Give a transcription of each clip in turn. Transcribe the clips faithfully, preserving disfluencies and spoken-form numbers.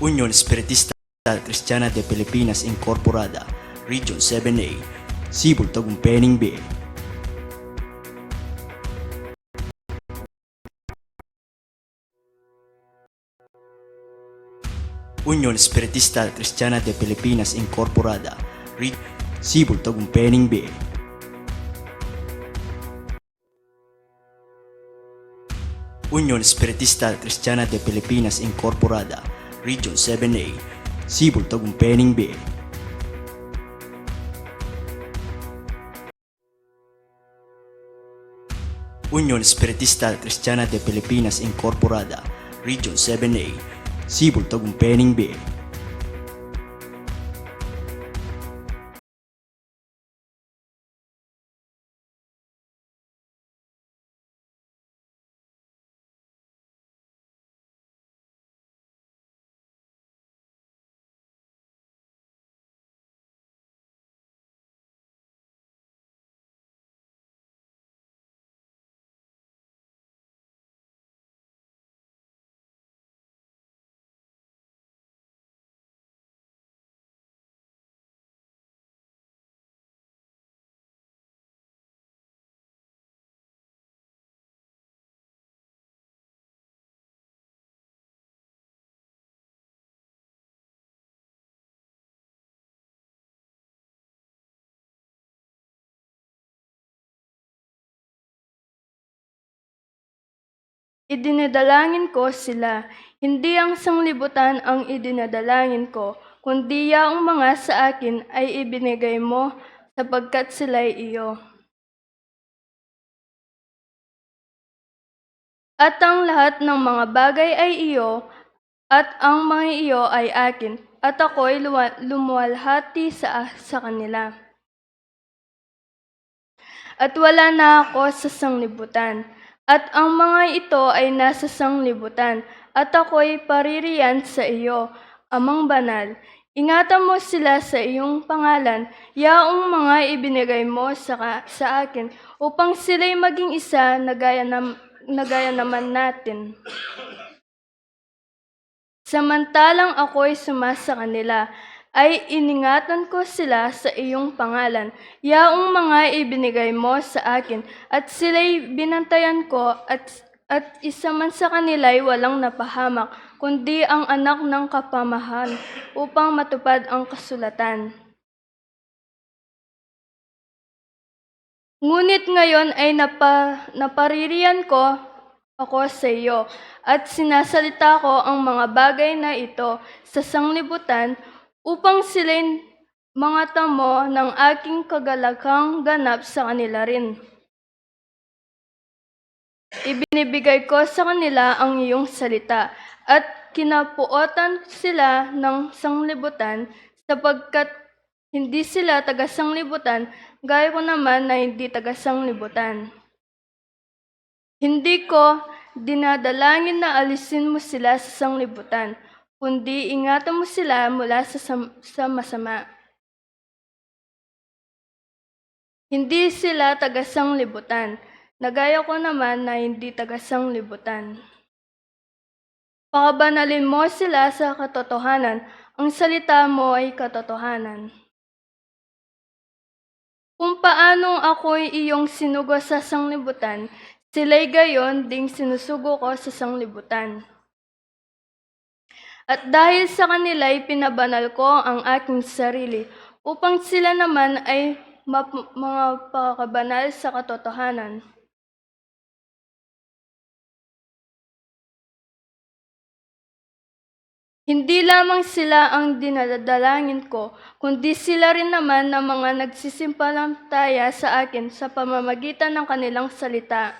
Union Espiritista Kristiana de Pilipinas Incorporada, Region seven A, Cebu, Tagumpay, Bengue. Union Espiritista Kristiana de Pilipinas Incorporada, Ri-, Cebu, Tagumpay, Bengue. Union Espiritista Kristiana de Pilipinas Incorporada, Region seven A, Cebu, Tagumpay, Bengue. Union Espiritista Kristiana de Pilipinas Incorporada, Region seven A, Cebu, Tagumpay, Bengue. Idinadalangin ko sila. Hindi ang sanglibutan ang idinadalangin ko, kundi yaong mga sa akin ay ibinigay mo, sapagkat sila'y iyo. At ang lahat ng mga bagay ay iyo, at ang mga iyo ay akin, at ako'y luwa-, lumuwalhati sa, sa kanila. At wala na ako sa sanglibutan, at ang mga ito ay nasa sanglibutan, at ako'y paririyan sa iyo, Amang Banal. Ingatan mo sila sa iyong pangalan, yaong mga ibinigay mo sa ka-, sa akin, upang sila'y maging isa na gaya nam-, na gaya naman natin. Samantalang ako'y sumasa kanila, ay iningatan ko sila sa iyong pangalan, yaong mga ibinigay mo sa akin, at sila'y binantayan ko, at, at isa man sa kanila'y walang napahamak, kundi ang anak ng kapamahan, upang matupad ang kasulatan. Ngunit ngayon ay napa-, napaririyan ko ako sa iyo, at sinasalita ko ang mga bagay na ito sa sanglibutan, upang sila'y mangatamo ng aking kagalagang ganap sa kanila rin. Ibinibigay ko sa kanila ang iyong salita, at kinapuotan sila ng sanglibutan, sapagkat hindi sila taga-sanglibutan, gaya ko naman na hindi taga-sanglibutan. Hindi ko dinadalangin na alisin mo sila sa sanglibutan, kundi ingatan mo sila mula sa sam-, sa masama. Hindi sila taga-sanglibutan, na gaya ko naman na hindi taga-sanglibutan. Pakabanalin mo sila sa katotohanan, ang salita mo ay katotohanan. Kung paanong ako'y iyong sinugo sa sanglibutan, sila'y gayon ding sinusugo ko sa sanglibutan. At dahil sa kanila'y pinabanal ko ang aking sarili, upang sila naman ay map-, mapakabanal sa katotohanan. Hindi lamang sila ang dinadalangin ko, kundi sila rin naman na mga nagsisimpalataya sa akin sa pamamagitan ng kanilang salita.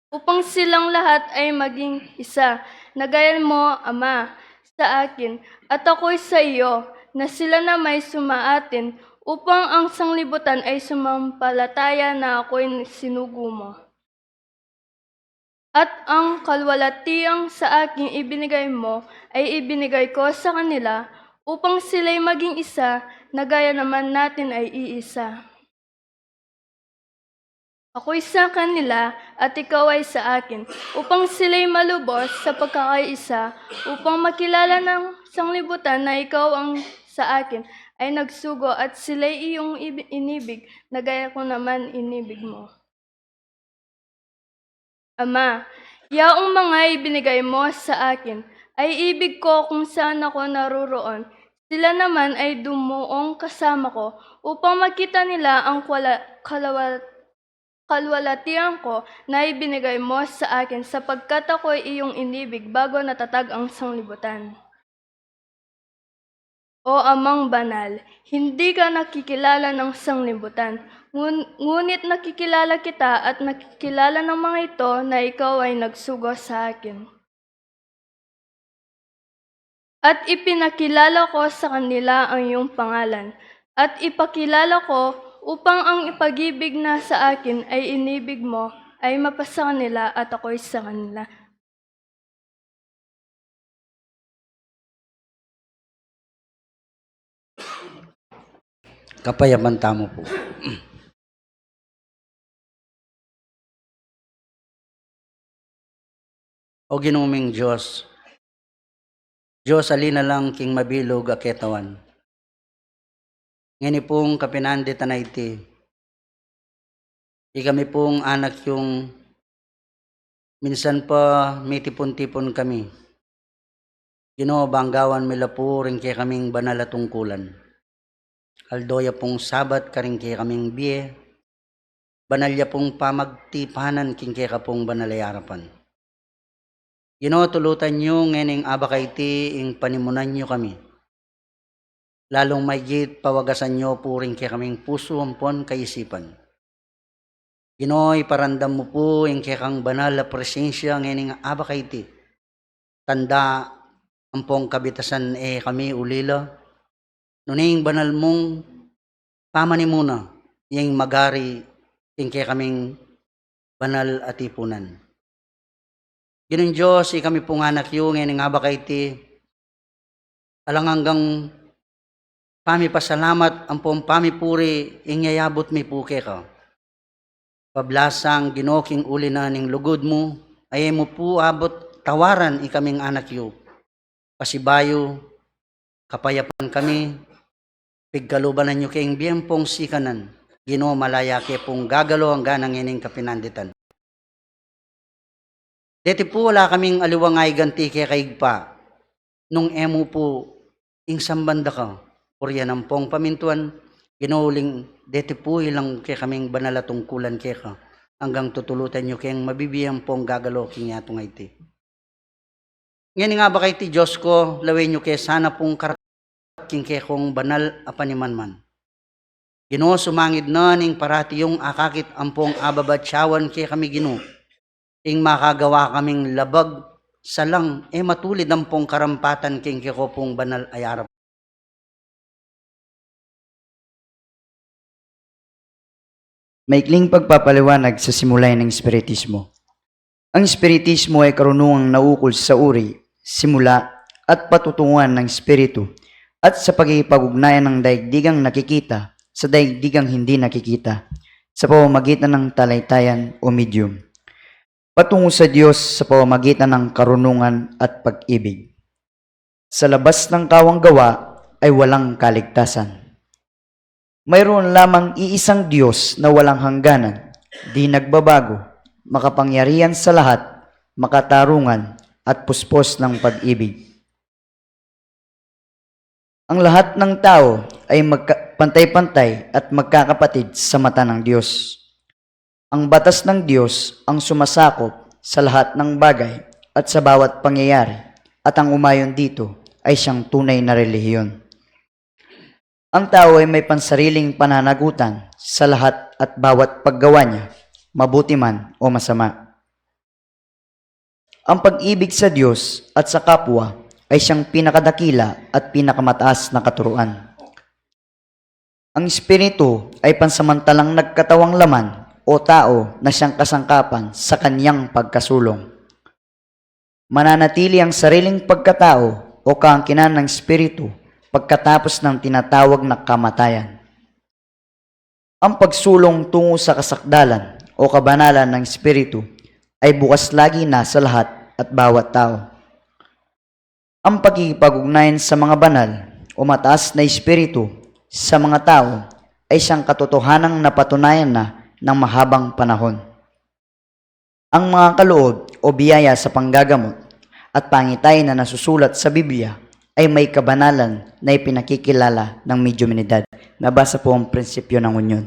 Upang silang lahat ay maging isa, na gaya mo, Ama, sa akin, at ako'y sa iyo, na sila na may sumaatin, upang ang sanglibutan ay sumampalataya na ako'y sinugo mo. At ang kalwalatiang sa aking ibinigay mo ay ibinigay ko sa kanila, upang sila'y maging isa, na gaya naman natin ay iisa. Ako'y sa kanila, at ikaw ay sa akin, upang sila'y malubos sa pagkakaisa, upang makilala ng sanglibutan na ikaw ang sa akin ay nagsugo, at sila'y iyong ibi-, inibig, na gaya ko naman inibig mo. Ama, yaong mga ibinigay mo sa akin, ay ibig ko kung saan ako naroroon. Sila naman ay dumuong kasama ko, upang makita nila ang kwala-, kalawa-, kalwalatian ko na ibinigay mo sa akin, sapagkat ako'y iyong inibig bago natatag ang sanglibutan. O Amang Banal, hindi ka nakikilala ng sanglibutan, ngun-, ngunit nakikilala kita at nakikilala ng mga ito na ikaw ay nagsugo sa akin. At ipinakilala ko sa kanila ang iyong pangalan, at ipakilala ko upang ang ipag-ibig na sa akin ay inibig mo ay mapasa kanila at ako'y sa kanila. Kapayapan tamu pu. O Ginu ming Dios, Dios a linalang king mabilug a ketawan. Ngeni pung kapinanditan a iti, ikami pung anak yung minsan pa mitipun-tipun kami. Ginu, banggawan mi la pu ring kekaming banal a tungkulan. Aldo ya pung Sabat karing kekaming bie, banal ya pung pamagtipanan king keka pung banal a arapan. Ginu, tulutan yu ngening abak a iti ing panimunan yu kami. Lalung maigit pawagasan yu pu ring kekaming pusu ampon kaisipan. Ginu, iparamdam mu pu ing kekang banal a presensya ngening abak a iti. Tanda ampong kabitasan e kami ulila, nune ing banal mung pamanimuna ing magari king kekaming banal a tipunan. Ginung Dios, ikami pung anak yu ngening abak a iti, alang anggang pamipasalamat ampong pamipuri ing yayabut mi pu keka. Pablasang Ginu king uli na ning lugud mu, a e mu pu abot tawaran ikaming anak yu. Pasibayu, kapayapan kami, pigkaluban na yu keng bie ampong sikanan, Ginu, malaya ke pung gagalo anggang ngening kapinanditan. Deti pu ala kaming aliwang aiganti keka Ibpa, nung e mu pu ing samban daka, purian ampong pamintuan, Ginu, uling deti pu ilang kekaming banal a tungkulan keka, anggang tutulutan yu keng mabibie ampong gagalo king yatu a iti. Ngening abak a iti Dios ku, lawen yu ke sana pung karapat king kekong banal a panimanman. Ginu, sumangid na ning parati yung akakit ampong ababatyawan kekami Ginu, ing makagawa kaming labag salang e matulid ampong karampatan king keko pung banal a arap. Maikling pagpapaliwanag sa simula ng Espiritismo. Ang Espiritismo ay karunungang naukol sa uri, simula, at patutunguhan ng Espiritu, at sa pakikipag-ugnayan ng daigdigang nakikita sa daigdigang hindi nakikita, sa pamamagitan ng talahitayan o medium. Patungo sa Dios sa pamamagitan ng karunungan at pag-ibig. Sa labas ng kawang gawa ay walang kaligtasan. Mayroon lamang iisang Dios na walang hangganan, di nagbabago, makapangyarihan sa lahat, makatarungan, at puspos ng pag-ibig. Ang lahat ng tao ay magka-, pantay-pantay at magkakapatid sa mata ng Dios. Ang batas ng Dios ang sumasakop sa lahat ng bagay at sa bawat pangyayari, at ang umayon dito ay siyang tunay na relihiyon. Ang tao ay may pansariling pananagutan sa lahat at bawat paggawa niya, mabuti man o masama. Ang pag-ibig sa Dios at sa kapwa ay siyang pinakadakila at pinakamataas na katuruan. Ang Espiritu ay pansamantalang nagkatawang laman o tao na siyang kasangkapan sa kanyang pagkasulong. Mananatili ang sariling pagkatao o kaangkinan ng Espiritu pagkatapos ng tinatawag na kamatayan. Ang pagsulong tungo sa kasakdalan o kabanalan ng Espiritu ay bukas lagi na sa lahat at bawat tao. Ang pakikipag-ugnayan sa mga banal o mataas na espiritu sa mga tao ay isang katotohanang napatunayan na ng mahabang panahon. Ang mga kaloob o biyaya sa panggagamot at pangitain na nasusulat sa Biblia ay may kabanalan na ipinakikilala ng mediumnidad. Nabasa po ang prinsipyo ng union.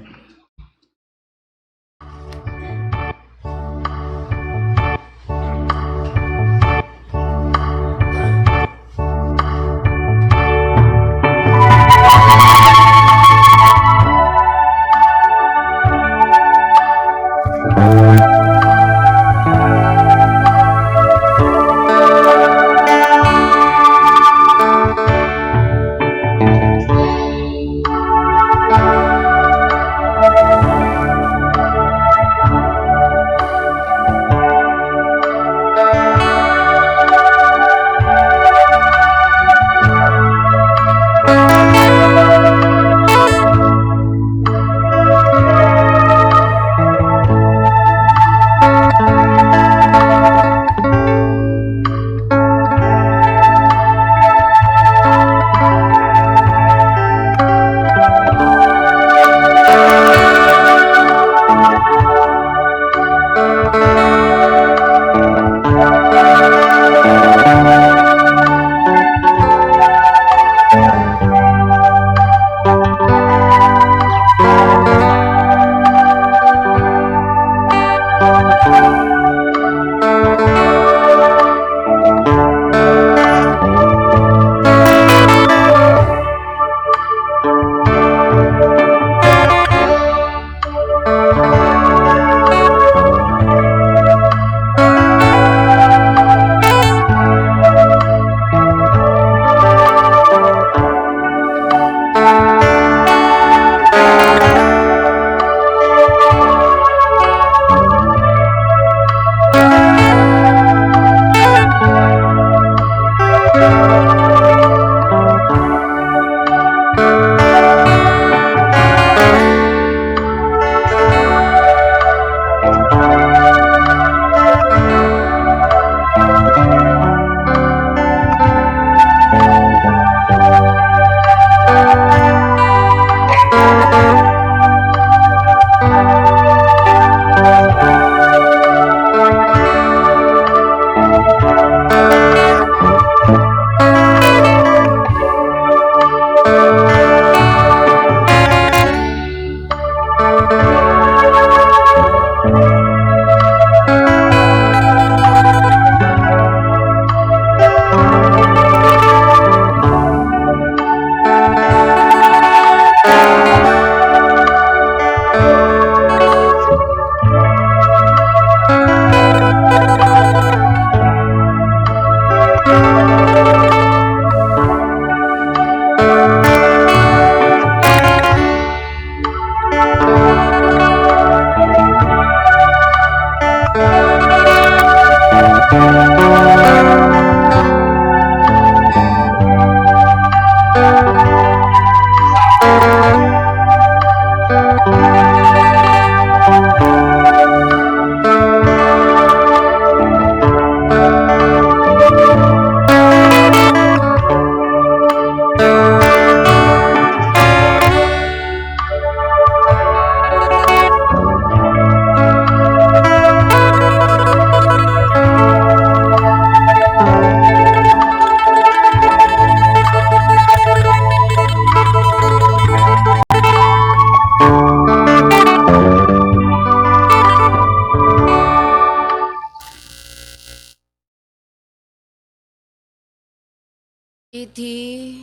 Iti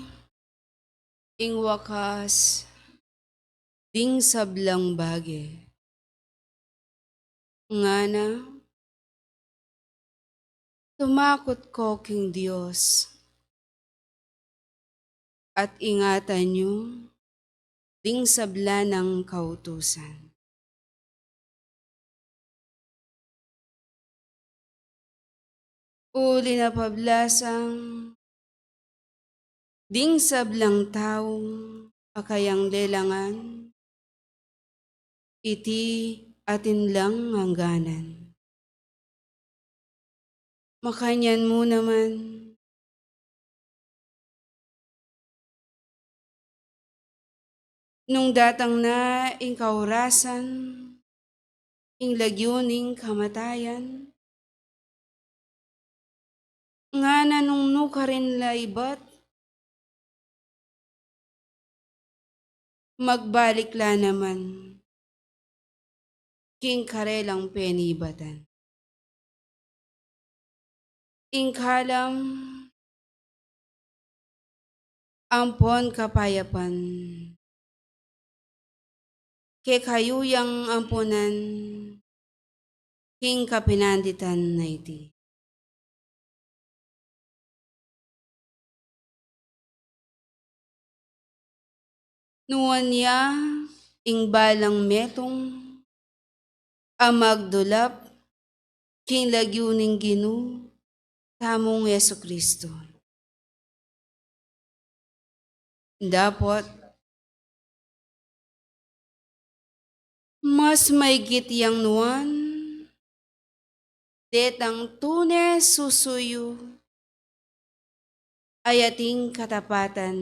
ing wakas ding sablang bage. Ngana, tumakut ko king Dios, at ingatan yu ding sabla nang kautusan. Uli na pablasang ding sablang taung a kayang lelangan, iti atin lang angganan. Makanyan mu naman, nung datang na ing kaurasan, ing lagyu ning kamatayan, ngana nung nukarin la ibat, magbalik la naman king karelang penibatan. Ing kalam ampon kapayapan kekayu yang ampunan king kapinanditan na iti. Nuan ya ing balang metung a magdulap king lagyu ning Ginu tamung Jesucristo. Dapot mas maigit yang nuan detang tune susuyu a ating katapatan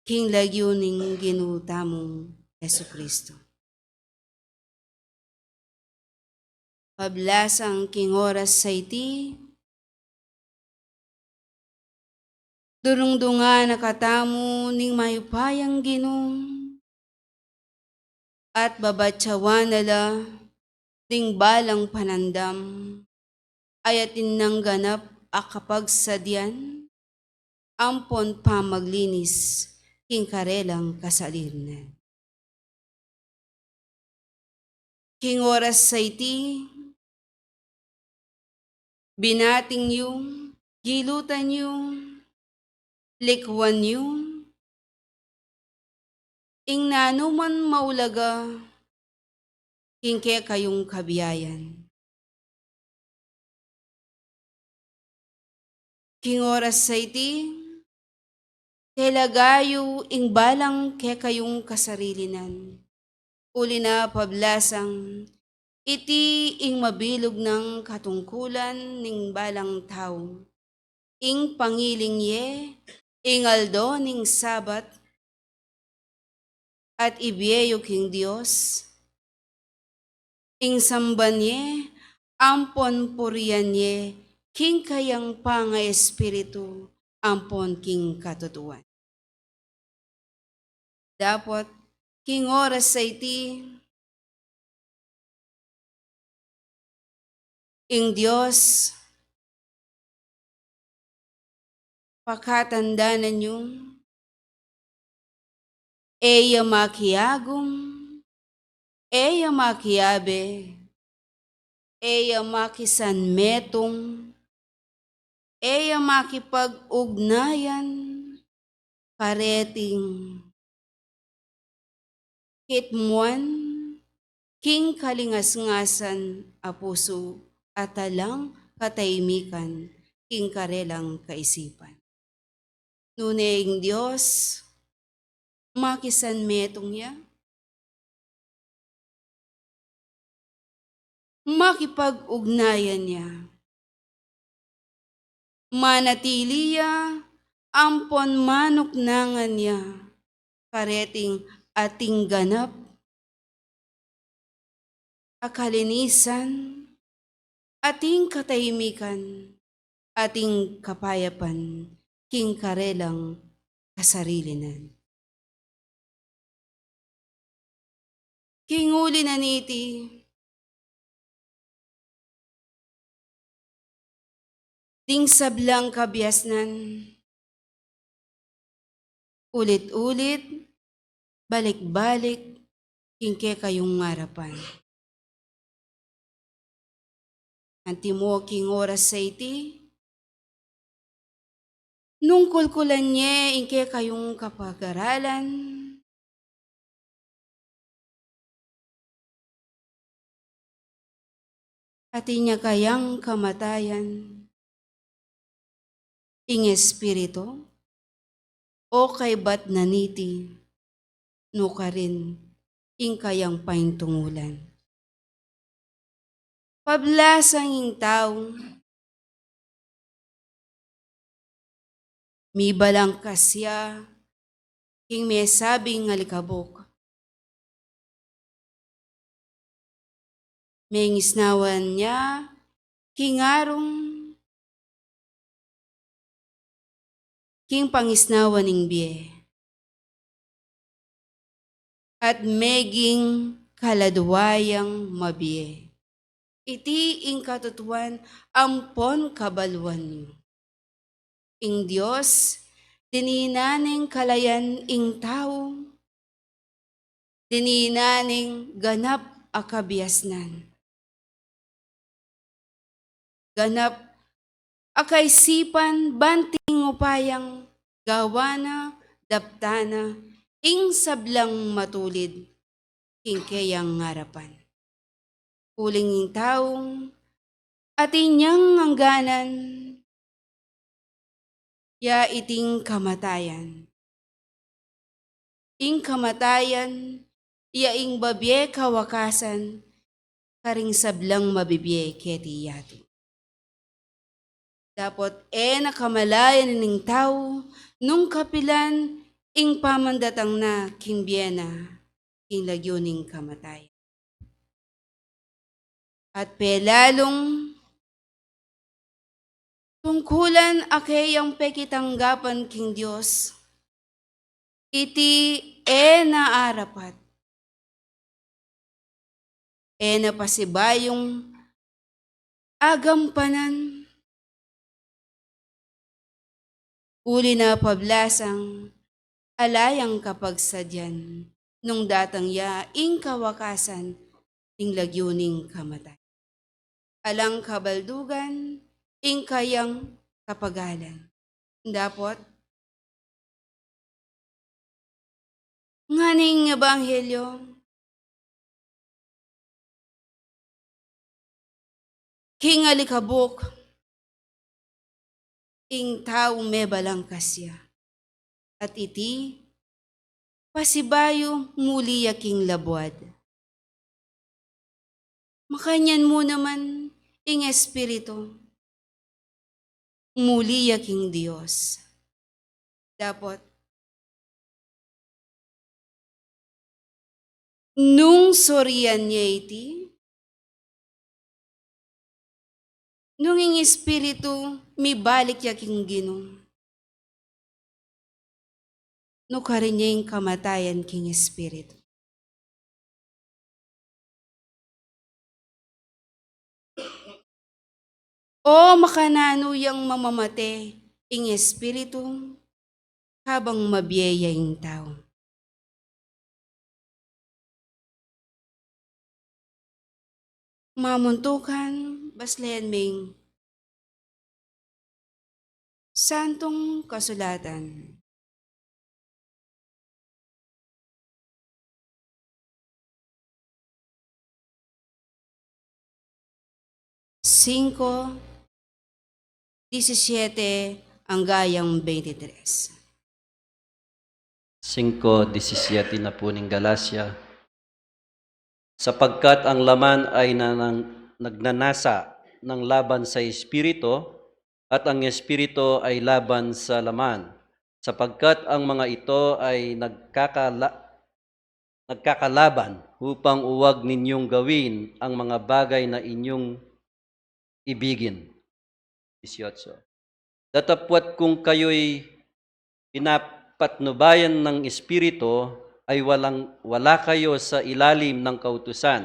king lagyu ning Ginu tamung Jesucristo. Pablasang king oras a iti, durungdungan na katamu ning mayupayang Ginu, at babatsawan na la ding balang panandam a atin nang ganap a kapagsadian ampon pamaglinis king karelang kasarilinan. King oras a iti, binating yu, gilutan yu, likuan yu ing nanuman maulaga king kekayung kabiayan. King oras a iti, telaga yu ing balang kekayung kasarilinan. Uli na pablasang, iti ing mabilug nang katungkulan ning balang tau. Ing pangiling ye, ing aldo ning Sabat, at ibie yu king Dios, ing samban ye, ampon purian ye, king kayang pangaespiritu, ampon king katutuan. Dapot, king oras a iti, ing Dios, pakatandanan yu, e ya makiagum, e ya makiabe, e ya makisanmetung, e ya makipag-ugnayan, kareting kitmuan king kalingasngasan a pusu at alang katahimikan king karelang kaisipan. Nune ing Dios, makisanmetung ya, makipag-ugnayan ya, manatili ya, ampon manuknangan ya, kareting ating ganap a kalinisan, ating katahimikan, ating kapayapan, king karelang kasarilinan. King uli na niti, ding sablang kabiasnan, ulit-ulit, balik-balik, king kekayung arapan. Antimo king oras a iti, nung kulkulan ye ing kekayung kapag-aralan, atin ya kayang kamatayan ing espiritu, o kaybat na niti, nukarin ing kayang paintungulan. Pablasang ing tau, mibalangkas ya king mesabing alikabuk. Mengisnawan ya king arung, king pangisnawan ning bie, at meging kaladua yang mabie. Iti ing katutuan ampon kabaluan yu. Ing Dios, dininan neng kalayan ing tau, dininan neng ganap a kabiasnan, ganap a kaisipan, ban king upayang gawa na, daptan na ing sablang matulid king keyang arapan. Uling ing taung atin yang angganan ya iting kamatayan. Ing kamatayan ya ing babie kawakasan karing sablang mabibie keti yatu. Dapot e na kamalayan ning tau nung kapilan ing pamandatang na king bie na, king lagyu ning kamatayan. At pelalung tungkulan a keyang pekitanggapan king Dios, iti e na arapat, e na pasibayung agampanan. Uli na pablasang ala yang kapagsadyan nung datang ya ing kawakasan ning lagyu ning kamatayan. Alang kabaldugan ing kayang kapagalan. Dapot ngana ning ebanghelyo, king alikabuk, ing tau mebalangkas ya. At iti, pasibayu muli ya king labuad. Makanyan mu naman ing Espiritu, muli ya king Dios. Dapot nung surian ya iti, nung ing Espiritu mibalik ya king Ginu, nukarin ya ing kamatayan king espiritu. O makananu yang mamamate ing espiritu kabang mabie ya ing tau? Mamuntukan, baslen me ing Santung Kasulatan. Singko, disisiete angga yang bentitres. Singko disisiete na pu ning Galacia. Sapagkat ang laman ay nanang-, nagnanasa ng laban sa espiritu, at ang espiritu ay laban sa laman, sapagkat ang mga ito ay nagkakala-, nagkakalaban, upang uwag ninyong gawin ang mga bagay na inyong ibigin. Disiotso. Datapwat kung kayo'y pinapatnubayan ng Espiritu, ay walang, wala kayo sa ilalim ng kautusan.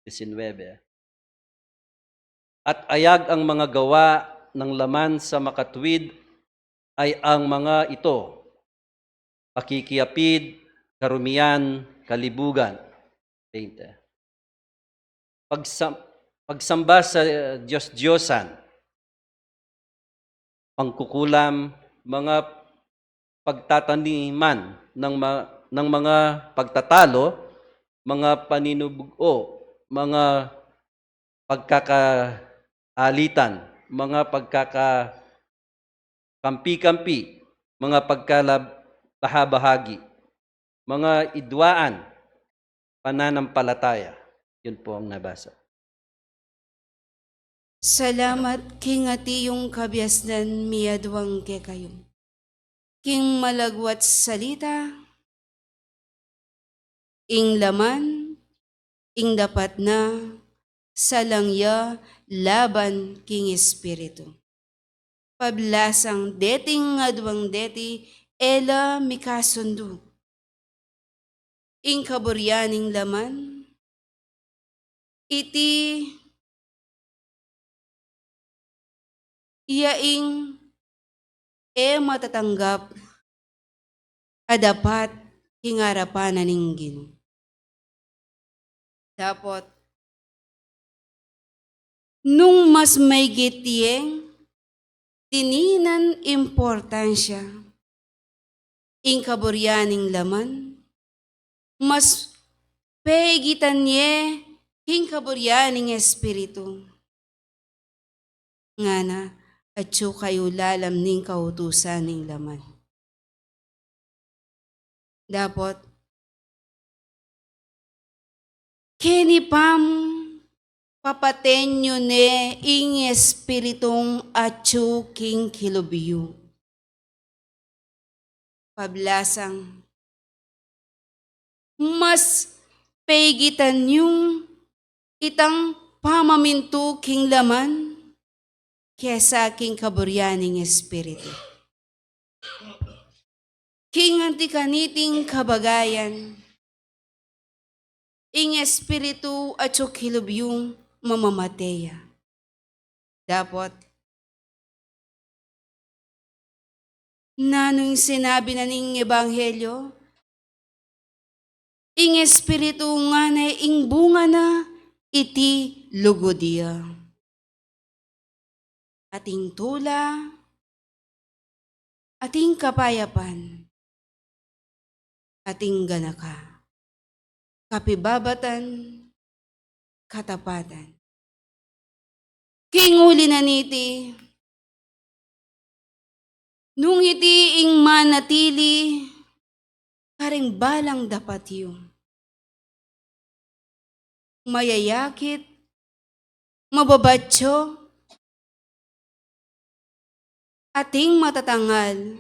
Disinwebe. At ayag ang mga gawa ng laman sa makatuwid ay ang mga ito: pakikiapid, karumian, kalibugan. Beinte. Pagsam-, pagsamba sa Diyos-Diyosan, pangkukulam, mga pagtataniman ng ma-, ng mga pagtatalo, mga paninubuo, mga pagkakaalitan, mga pagkaka-, kampi-kampi, mga pagkalab-, bahabahagi, mga idwaan, pananampalataya. Yun po ang nabasa. Salamat king ati yung kabiasnan miadwang kekayu. King malagwat salita, ing laman, ing dapat na, salang ya laban king espiritu. Pablasang deting adwang deti, e la mikasundu. Ing kaburian ning laman, iti ya ing e matatanggap a dapat king arapan na ning Ginu. Dapot, nung mas maigit yeng dininan importansya ing kaburian ning laman, mas paigitan ye king kaburian ning espiritu. Ngana, atyu kayu lalam ning kautusan ning laman. Dapot, keni pang papaten yu ne ing espiritung atyu king kilub yu. Pablasang, mas paigitan yung itang pamamintu king laman kesa king kaburian ning espiritu. King anti kaniting kabagayan, ing espiritu atyu kilub yu mamamate ya. Dapot, nanu ing sinabi na ning ebanghelyo? Ing espiritu ngana ing bunga na iti lugud ya. Ating tula, ating kapayapan, ating ganaka, kapibabatan, katapatan. King uli na niti, nung iti ing manatili karing balang dapat yu, mayayakit, mababatyo, ating matatangal,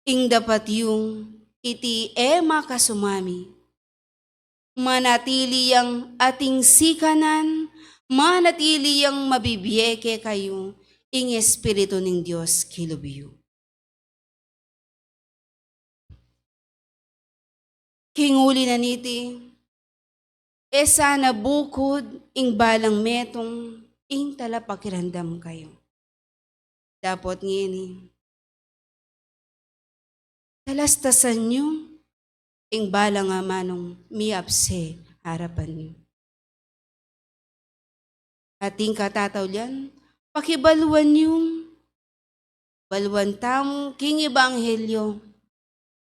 ing dapat yung iti e makasumami, manatili yang ating sikanan, manatili yang mabibie kekayu ing Espiritu ning Dios kilub yu. King uli na niti, e sana bukud ing balang metung ing talapakiramdam kayu. Dapot ngeni, talastasan yu ing balang amanung miabse arapan yu. Ating katataulian, pakibaluan yu, baluan tamu king ebanghelyo,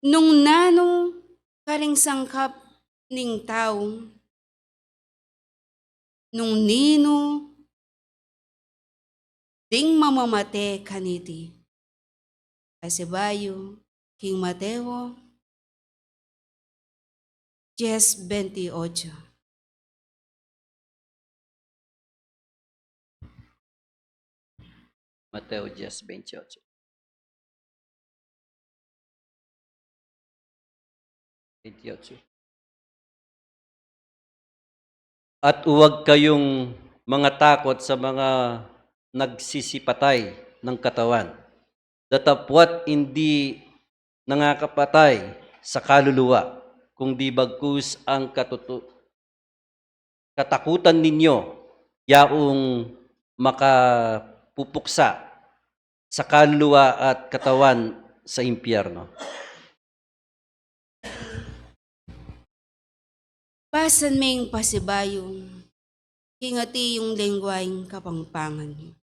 nung nanu karing sangkap ning tau, nung ninu ding mamamate kaniti. Pasibayu king Mateo diez veintiocho. Mateo diez veintiocho. Veintiocho. At huwag kayong mangatakot sa mga nagsisipatay ng katawan, datapwat hindi nangakapatay sa kaluluwa, kung di bagkus ang katutu-, katakutan ninyo, yaong makapupuksa sa kaluluwa at katawan sa impyerno. Pasan meng pasibayu, king ati yung lengguang Kapampangan.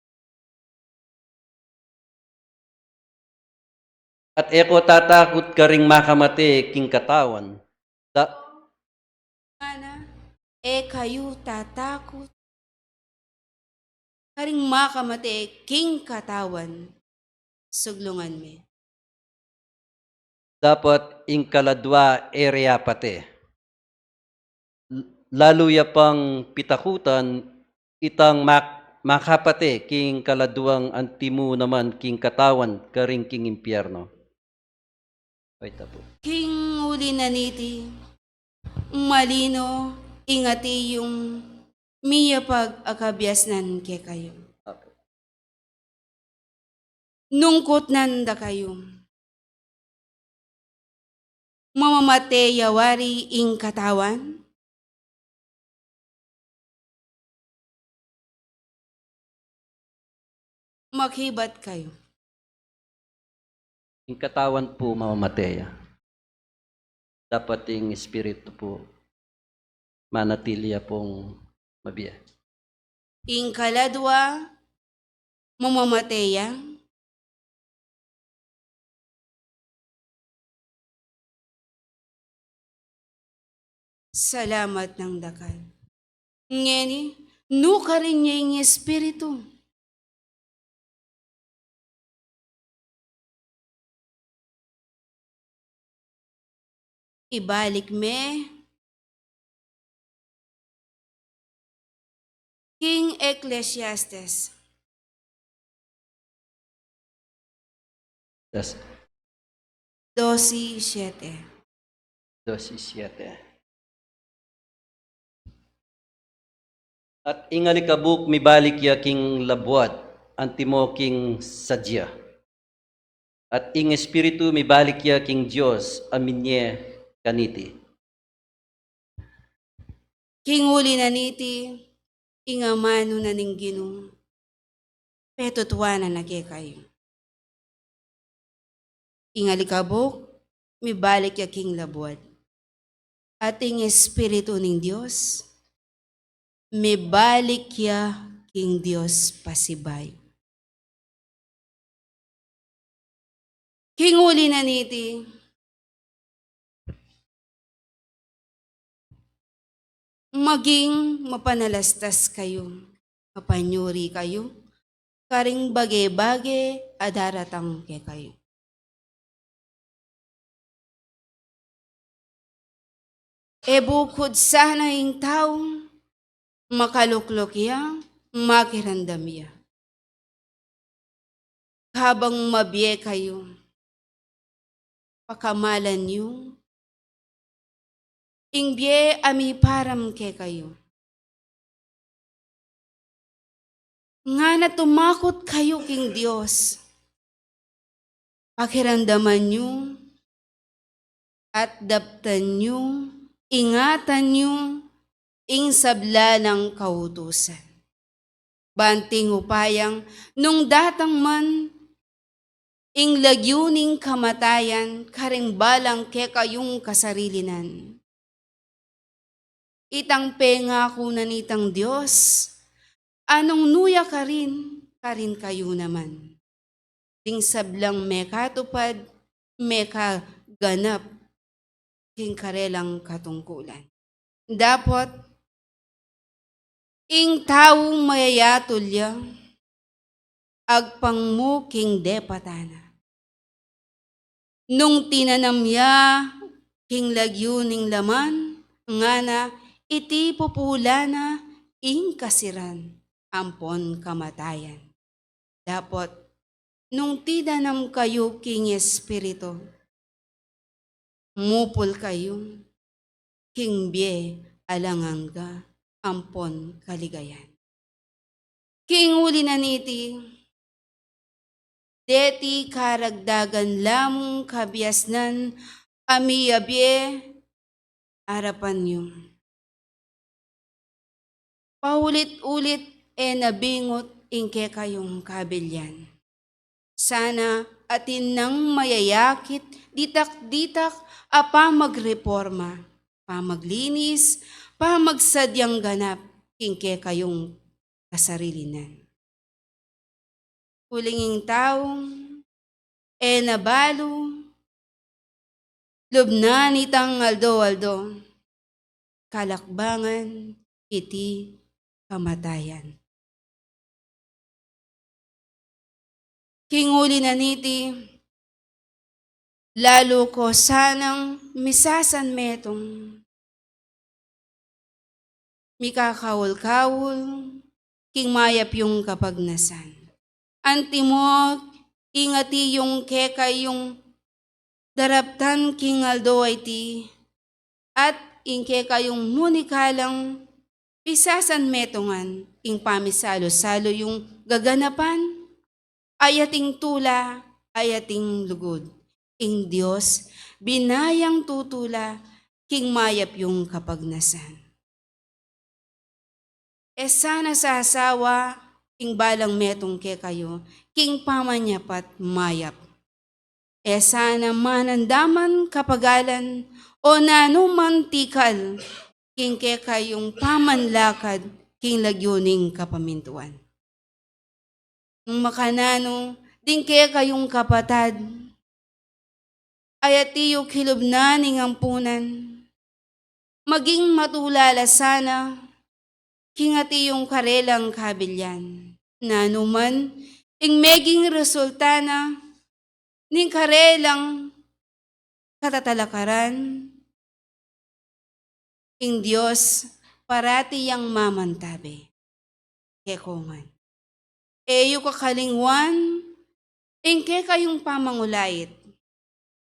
At e ko tatakut karing makamate king katawan. Da- Ngana, e kayu tatakut karing makamate king katawan. Suglungan mi. Dapat ing kaladwa e re apate. Lalu ya pang pitakutan itang mak-, makapate king kaladwang antimu naman king katawan karin king impyerno. King uli na niti, malino ing ati yung miyapag a kabiasnan kekayu. Nung kutnan da kayu, mamamate ya wari ing katawan? Makibat kayu. Ing katawan pu mamamate ya. Dapat ing espiritu pu manatili ya pung mabie. Ing kaladwa mamamate ya. Salamat nang dakal. Ngeni, nukarin ya ing espiritu. Ibalik me king Ecclesiastes. Yes. Dosi siete. Dosi siete. At ing alikabuk mibalik ya king labuad, antimo king sadya. At ing espiritu mibalik ya king Dios a minye kaniti. King uli na niti, ing amanu na ning Ginu, petutuanan na kekayu. Ing alikabuk mibalik ya king labuad. At ing espiritu ning Dios mibalik ya king Dios pasibayu. King uli na niti, maging mapanalastas kayu, mapanyuri kayu karing bage-bage a daratang kekayu. E bukud sana ing tau, makalukluk ya, makiramdam ya. Kabang mabie kayu, pakamalan yu ing bie a miparam kekayu. Ngana tumakut kayu king Dios. Pakiramdaman yu at daptan yu, ingatan yu ing sabla nang kautusan. Ban king upayang nung datang man ing lagyu ning kamatayan karing balang kekayung kasarilinan, itang pengaku na nitang Dios a nung nu ya karin, karin kayu naman. Ding sablang mekatupad, mekaganap king karelang katungkulan. Dapot ing tau mayayatul ya, agpang mu king depatan na. Nung tinanam ya king lagyu ning laman, ngana, iti pupulan na ing kasiran ampon kamatayan. Dapot nung tinanam kayu king Espiritu, mupul kayu king bie alang angga ampon kaligayan. King uli na niti, deti karagdagan lamung kabiasnan a miyabie arapan yu. Paulit-ulit e na bingut ing kekayung kabilian. Sana atin nang mayayakit ditak-ditak a pamagreporma, pamaglinis, pamagsadyang ganap king kekayung kasarilinan. Uling ing tau e na balu, lubnan itang aldo-aldo, kalakbangan iti kamatayan. King uli na niti, lalu ko sanang misasanmetung, mikakaul-kaul king mayap yung kapagnasan. Antimo, ing ati yung kekayung daraptan king aldo a iti, at ing kekayung munikalang pisasanmetungan ing pamisalu-salu yung gaganapan, ayating tula, ayating lugud. Ing Dios, binayang tutula king mayap yung kapagnasan. E sana sasawa ing balang metung kekayu king pamanyapat mayap. E sana manandaman kapagalan o nanuman tikal king kekayung pamanlakad king lagyu ning kapamintuan. Nung makananu ding kekayung kapatad, ayati yu kilub na ning ampunan, maging matula la sana king ati yung karelang kabilyan. Nanuman ing meging resulta na ning karelang katatalakaran, ing Dios parati yang mamantabe kekongan. E yu kakalingwan ing kekayung pamangulait,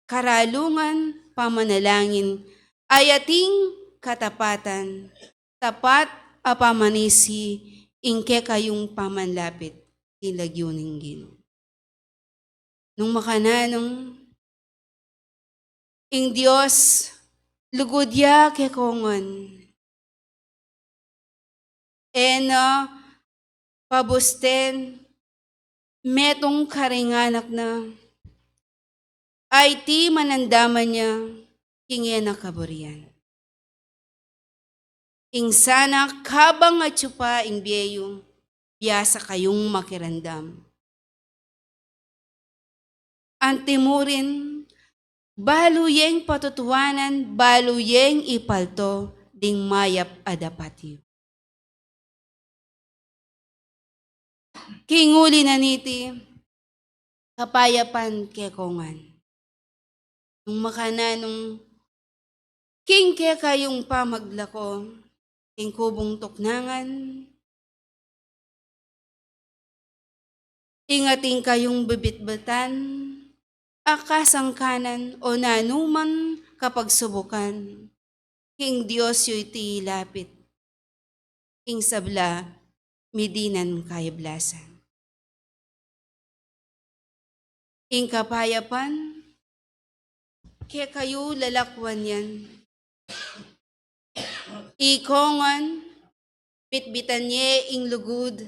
karalungan, pamanalangin, ayating katapatan, tapat a pamanisi ing kekayung pamanlapit king lagyu ning Ginu. Nung makananu, ing Dios lugud ya kekongan, e na pabusten metung karing anak na, a iti manandaman ya king e na kaburian. Ing sana kabang atyu pa ing bie yu, biasa kayung makiramdam. Antimurin, balu yeng patutuanan, balu yeng ipalto ding mayap a dapat yu. King uli na niti, kapayapan kekongan. Nung makananu king kekayung pamaglako king kubung tuknangan, ing atin kayung bibitbitan a kasangkanan o nanuman kapagsubukan, king Dios yu iti ilapit. Ing sabla, midinan kayablasan. Ing kapayapan, kekayu lalakwan yan. Ikongan, bitbitan ye ing lugud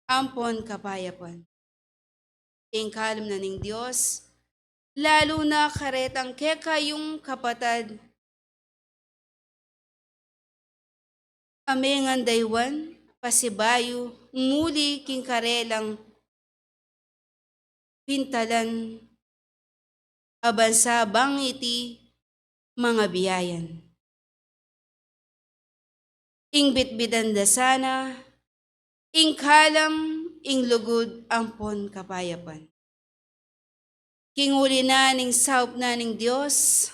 ampon kapayapan. Ing kalum na ning Dios, lalu na karetang kekayung kapatad a mengandaywan, pasibayu, muli king karelang pintalan a bansa bang iti mangabiayan. Ing bitbitan da sana ing kalam, ing lugud ampon kapayapan. King uli na ning saup na ning Dios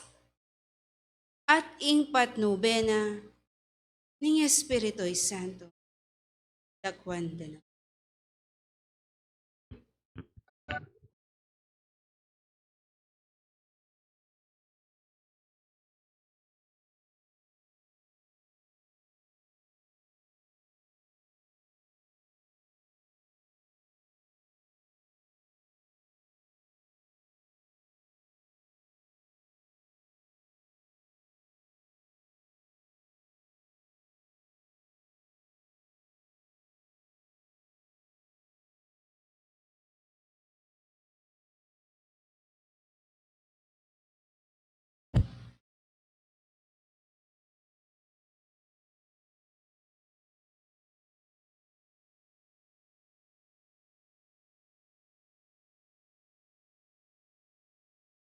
at ing patnube na ning Espiritu Santo. Dakwan da na.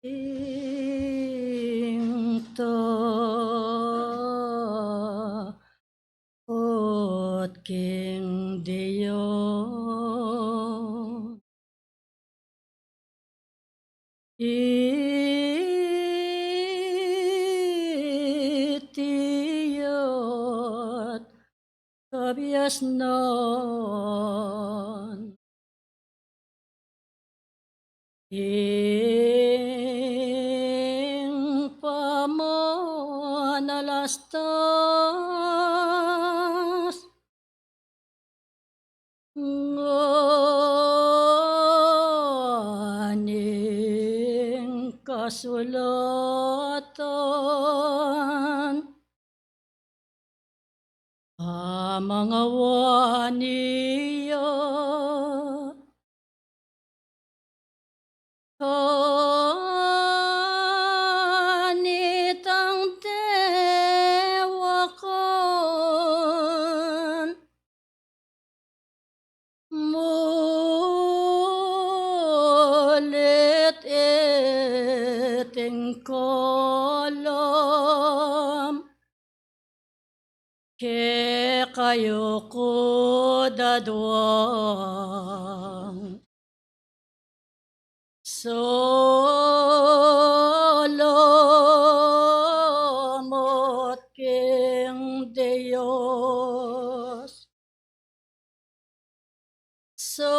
Ing tapat king Dios. Iti at kabiasnan ing pamanalastas. Ngan ing kasulatan a mangawani ya kanitang dewakan. Mulit iting kalam kekayu ku daduang salamat king Dios. Salamat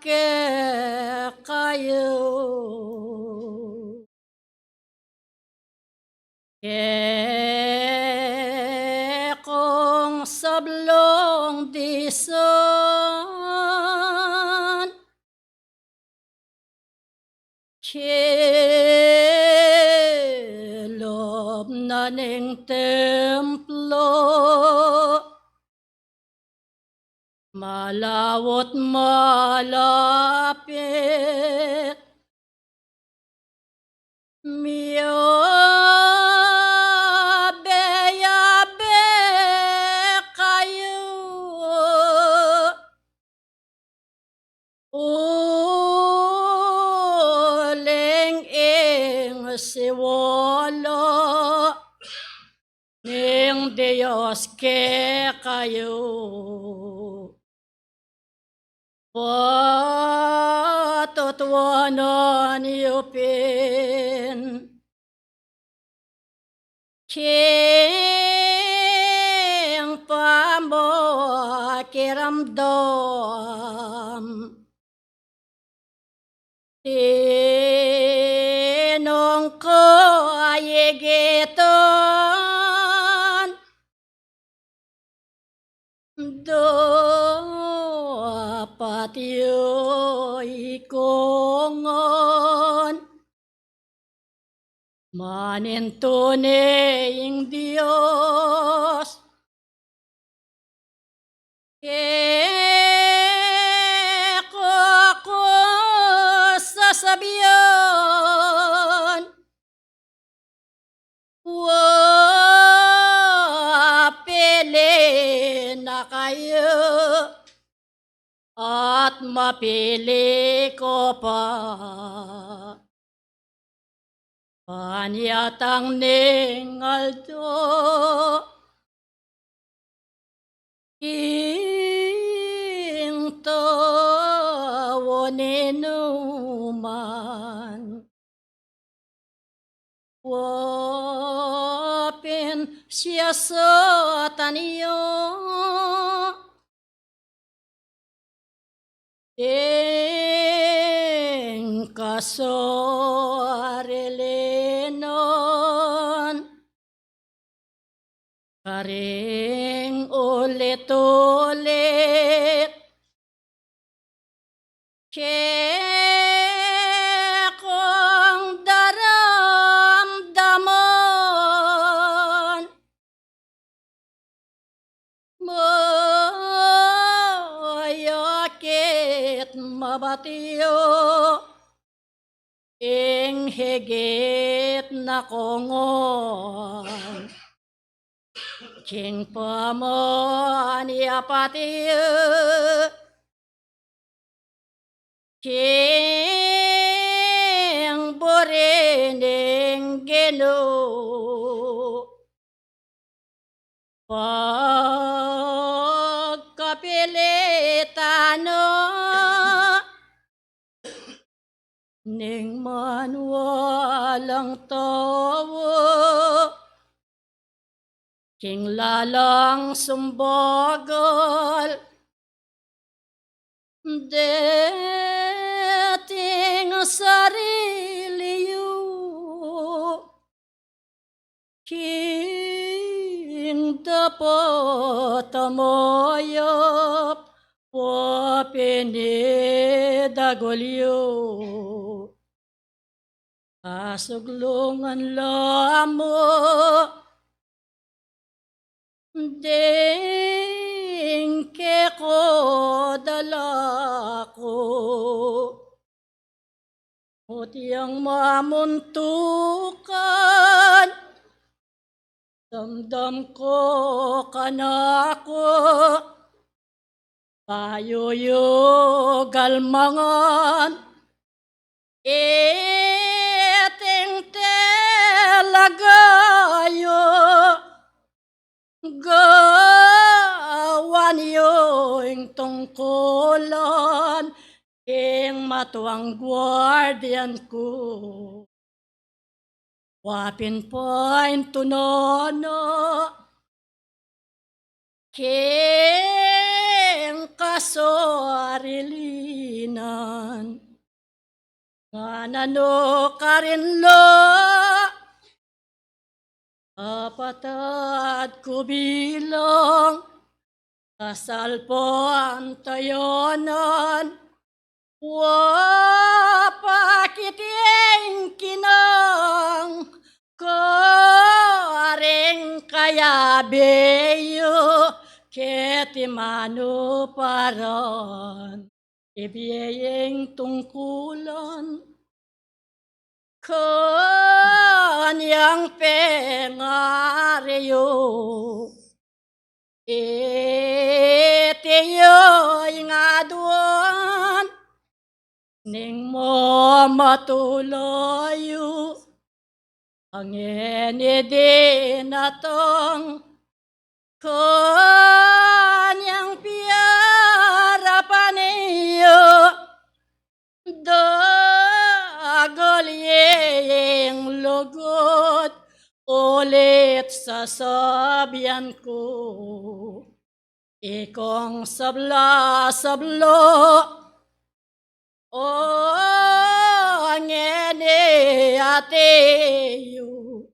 kekayu. Kekong sablung disan kilub na ning templo, malau at malapit, miyabe-yabe kayu. Uling ing siwala ning Dios kekayu, patutuanan yu pin king pamakiramdam. Tinong ko a igitan, dapat yu ikongan, manintune ing Dios kekoku sasabian, wa pili na kayu at mapili ko pa. Panyatang ning aldo ing tau ninuman, wa pin siyasatan ya ing kasarilinan karing ulit-ulit kekong daramdaman. Mayakit mabati yu ing higit na kongan king pamanyapati yu king buri ning Ginu. Pagkapilitan na ning manualang tau, king lalang sumbagal, deting sarili yu, king dapat a mayap, wa pinidagul yu. Asuglungan la mu ding keko dalaku, uti yang mamuntukan, damdam ko kanaku, bayu yu galmangan, iting talaga yu, gawan yu ing tungkulan king matuang guardian ku. Wa pin paintunan na king kasarilinan, ngana no karin la, apatad ku bilang kasalpantayanan, wa pakit ing kinang karing kayabe yu, keti manuparan ibie ing tungkulan kanyang pengari yu. Iti yu ing aduan ning mamatula yu, a ngeni dinatang kanyang piarapan yu, dagul ye ing lugud, ulit sasabian ku, ikong sabla-sabla, o ngeni ate yu,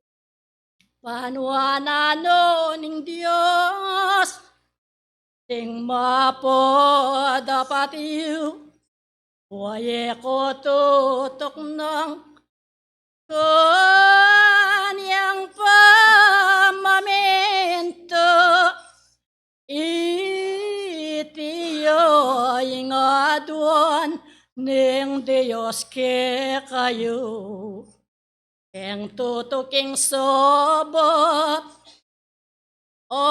panuanan no ning Dios, ding mapadapat yu, wa ye ko tutuknang kanyang pamamintu. Iti yu ing aduan ning Dios kekayu, ing tutuking sabat, o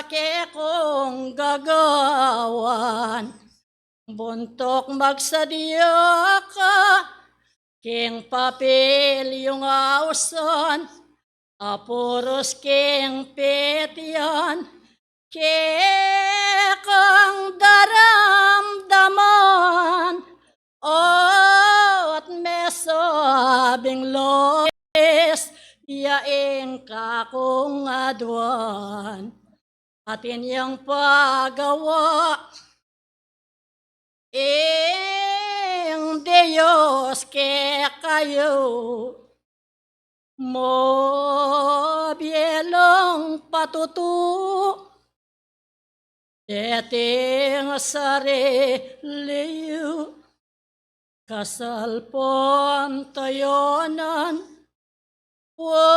kekong gagawan. Buntuk magsadia ka king papil yung ausan, apurus king petian, kekong daramdaman, o at mesabing lobes, ya ing kakung aduan. Atin yang pagawa ing Dios kekayu, mabie lang patutu, deting sarili yu, kasalpantayanan, wa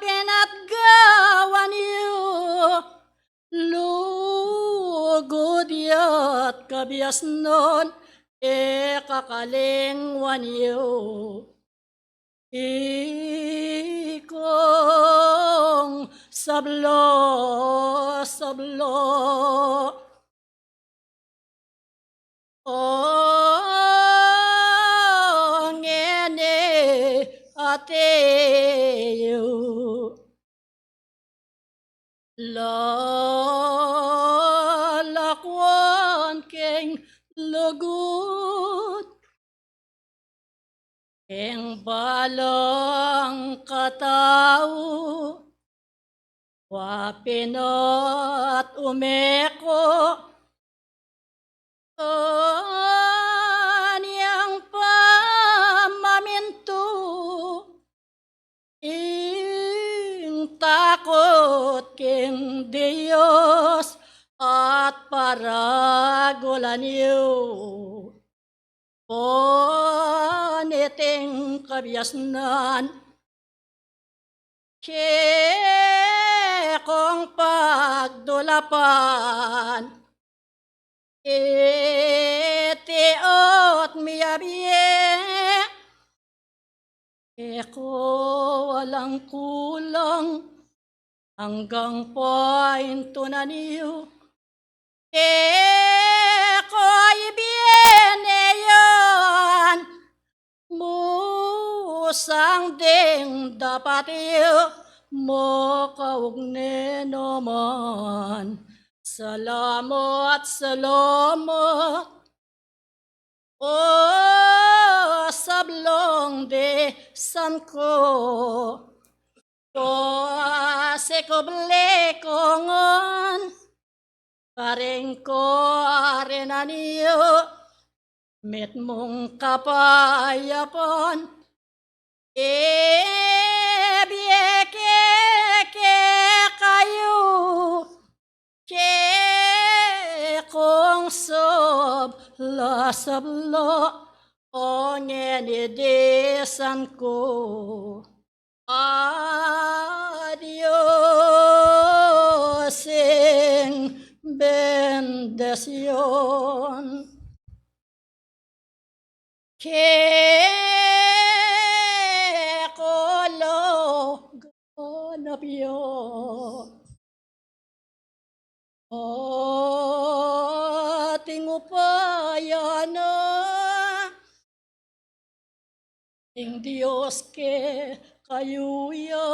pinatgawan yu, lugud ya't kabiasnan, e kakalingwan yu. Ikong sabla, sabla. O ngeni ate yu, lalakwan keng lugud, Ing balang katau, wa pin at umeko, kanyang pamamintu, ing takut king Dios at paragulan yu. Paniting kabiasnan, kekong pagdulapan, iti ot miyabie, keko alang kulang, anggang paintunan yu, keko ibie ne yan, musang ding dapat yu, makaugne naman. Salamat, salamat, o sablang disan ku. Kasi kubli ku ngan, karing karenan yu, mitmung kapayapan, ibie ke kekayu, kekong sabla sabla, o ngeni disan ku. Adios ing bendisyun. Keko lo ganap ya. Ating upaya na ing Dios kekayu ya,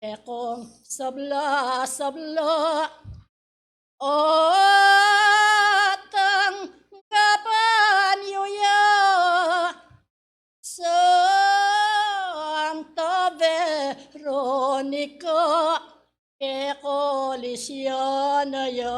kekong sabla sabla, o tanggapan yu ya, Santa Veronica, keko Lisiana ya.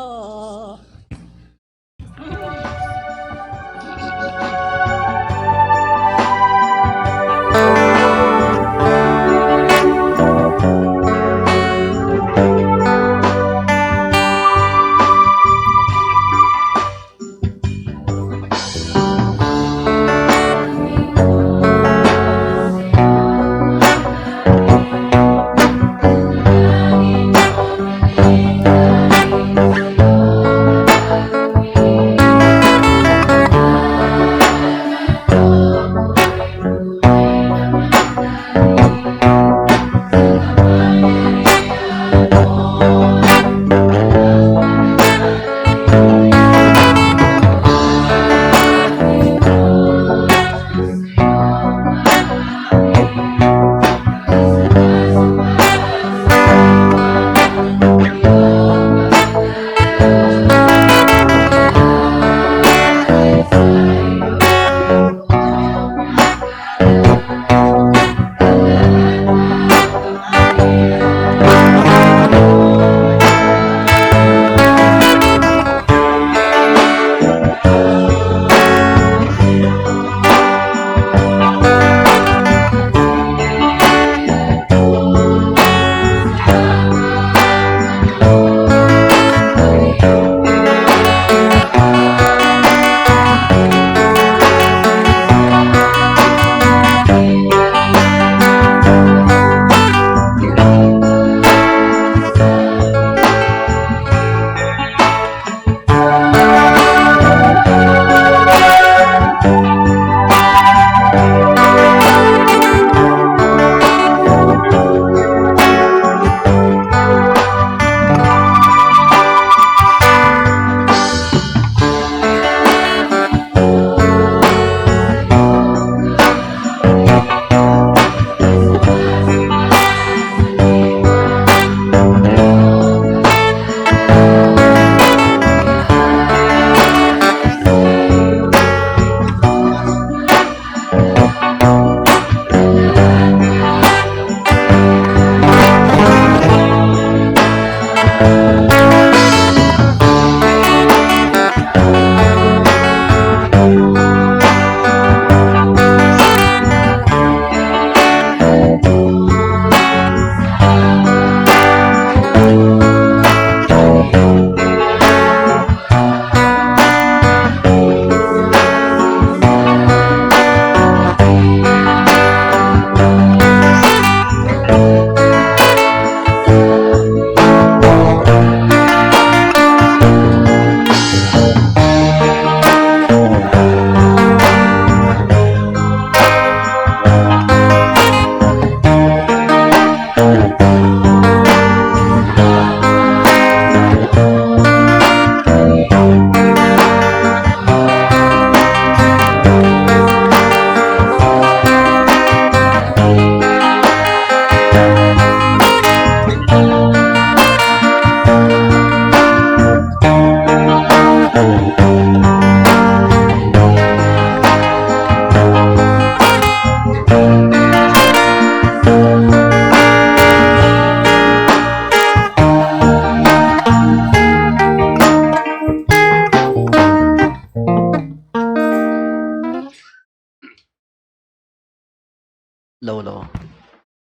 Hello.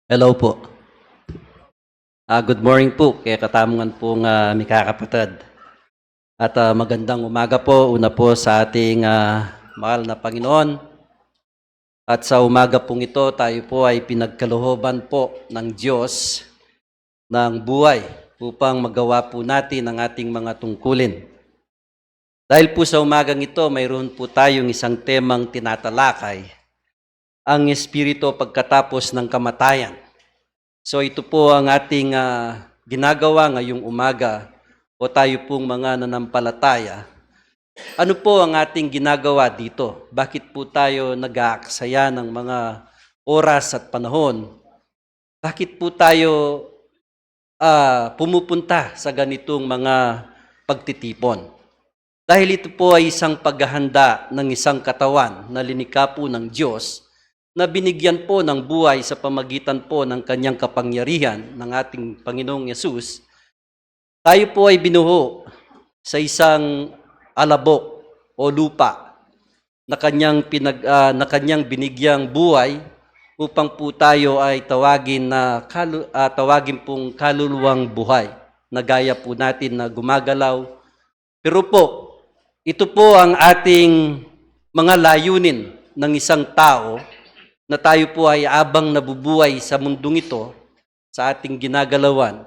Hello po. Ah, good morning po kaya katamungan po nga mikakapatid. At ah, magandang umaga po, una po sa ating ah, mahal na Panginoon. At sa umaga pong ito, tayo po ay pinagkalooban po ng Diyos ng buhay upang magawa po natin ang ating mga tungkulin. Dahil po sa umagang ito, mayroon po tayong isang temang tinatalakay, ang Espiritu pagkatapos ng kamatayan. So ito po ang ating ah, ginagawa ngayong umaga o tayo pong mga nanampalataya. Ano po ang ating ginagawa dito? Bakit po tayo nag-aaksaya ng mga oras at panahon? Bakit po tayo ah, pumupunta sa ganitong mga pagtitipon? Dahil ito po ay isang paghahanda ng isang katawan na linikha po ng Diyos na binigyan po ng buhay sa pamagitan po ng kanyang kapangyarihan ng ating Panginoong Yesus. Tayo po ay binuho sa isang alabok o lupa na kanyang pinag ah, na kanyang binigyang buhay upang po tayo ay tawagin na kalu- ah, tawagin pong kaluluwang buhay na gaya po natin na gumagalaw. Pero po, ito po ang ating mga layunin ng isang tao na tayo po ay abang nabubuhay sa mundong ito, sa ating ginagalawan,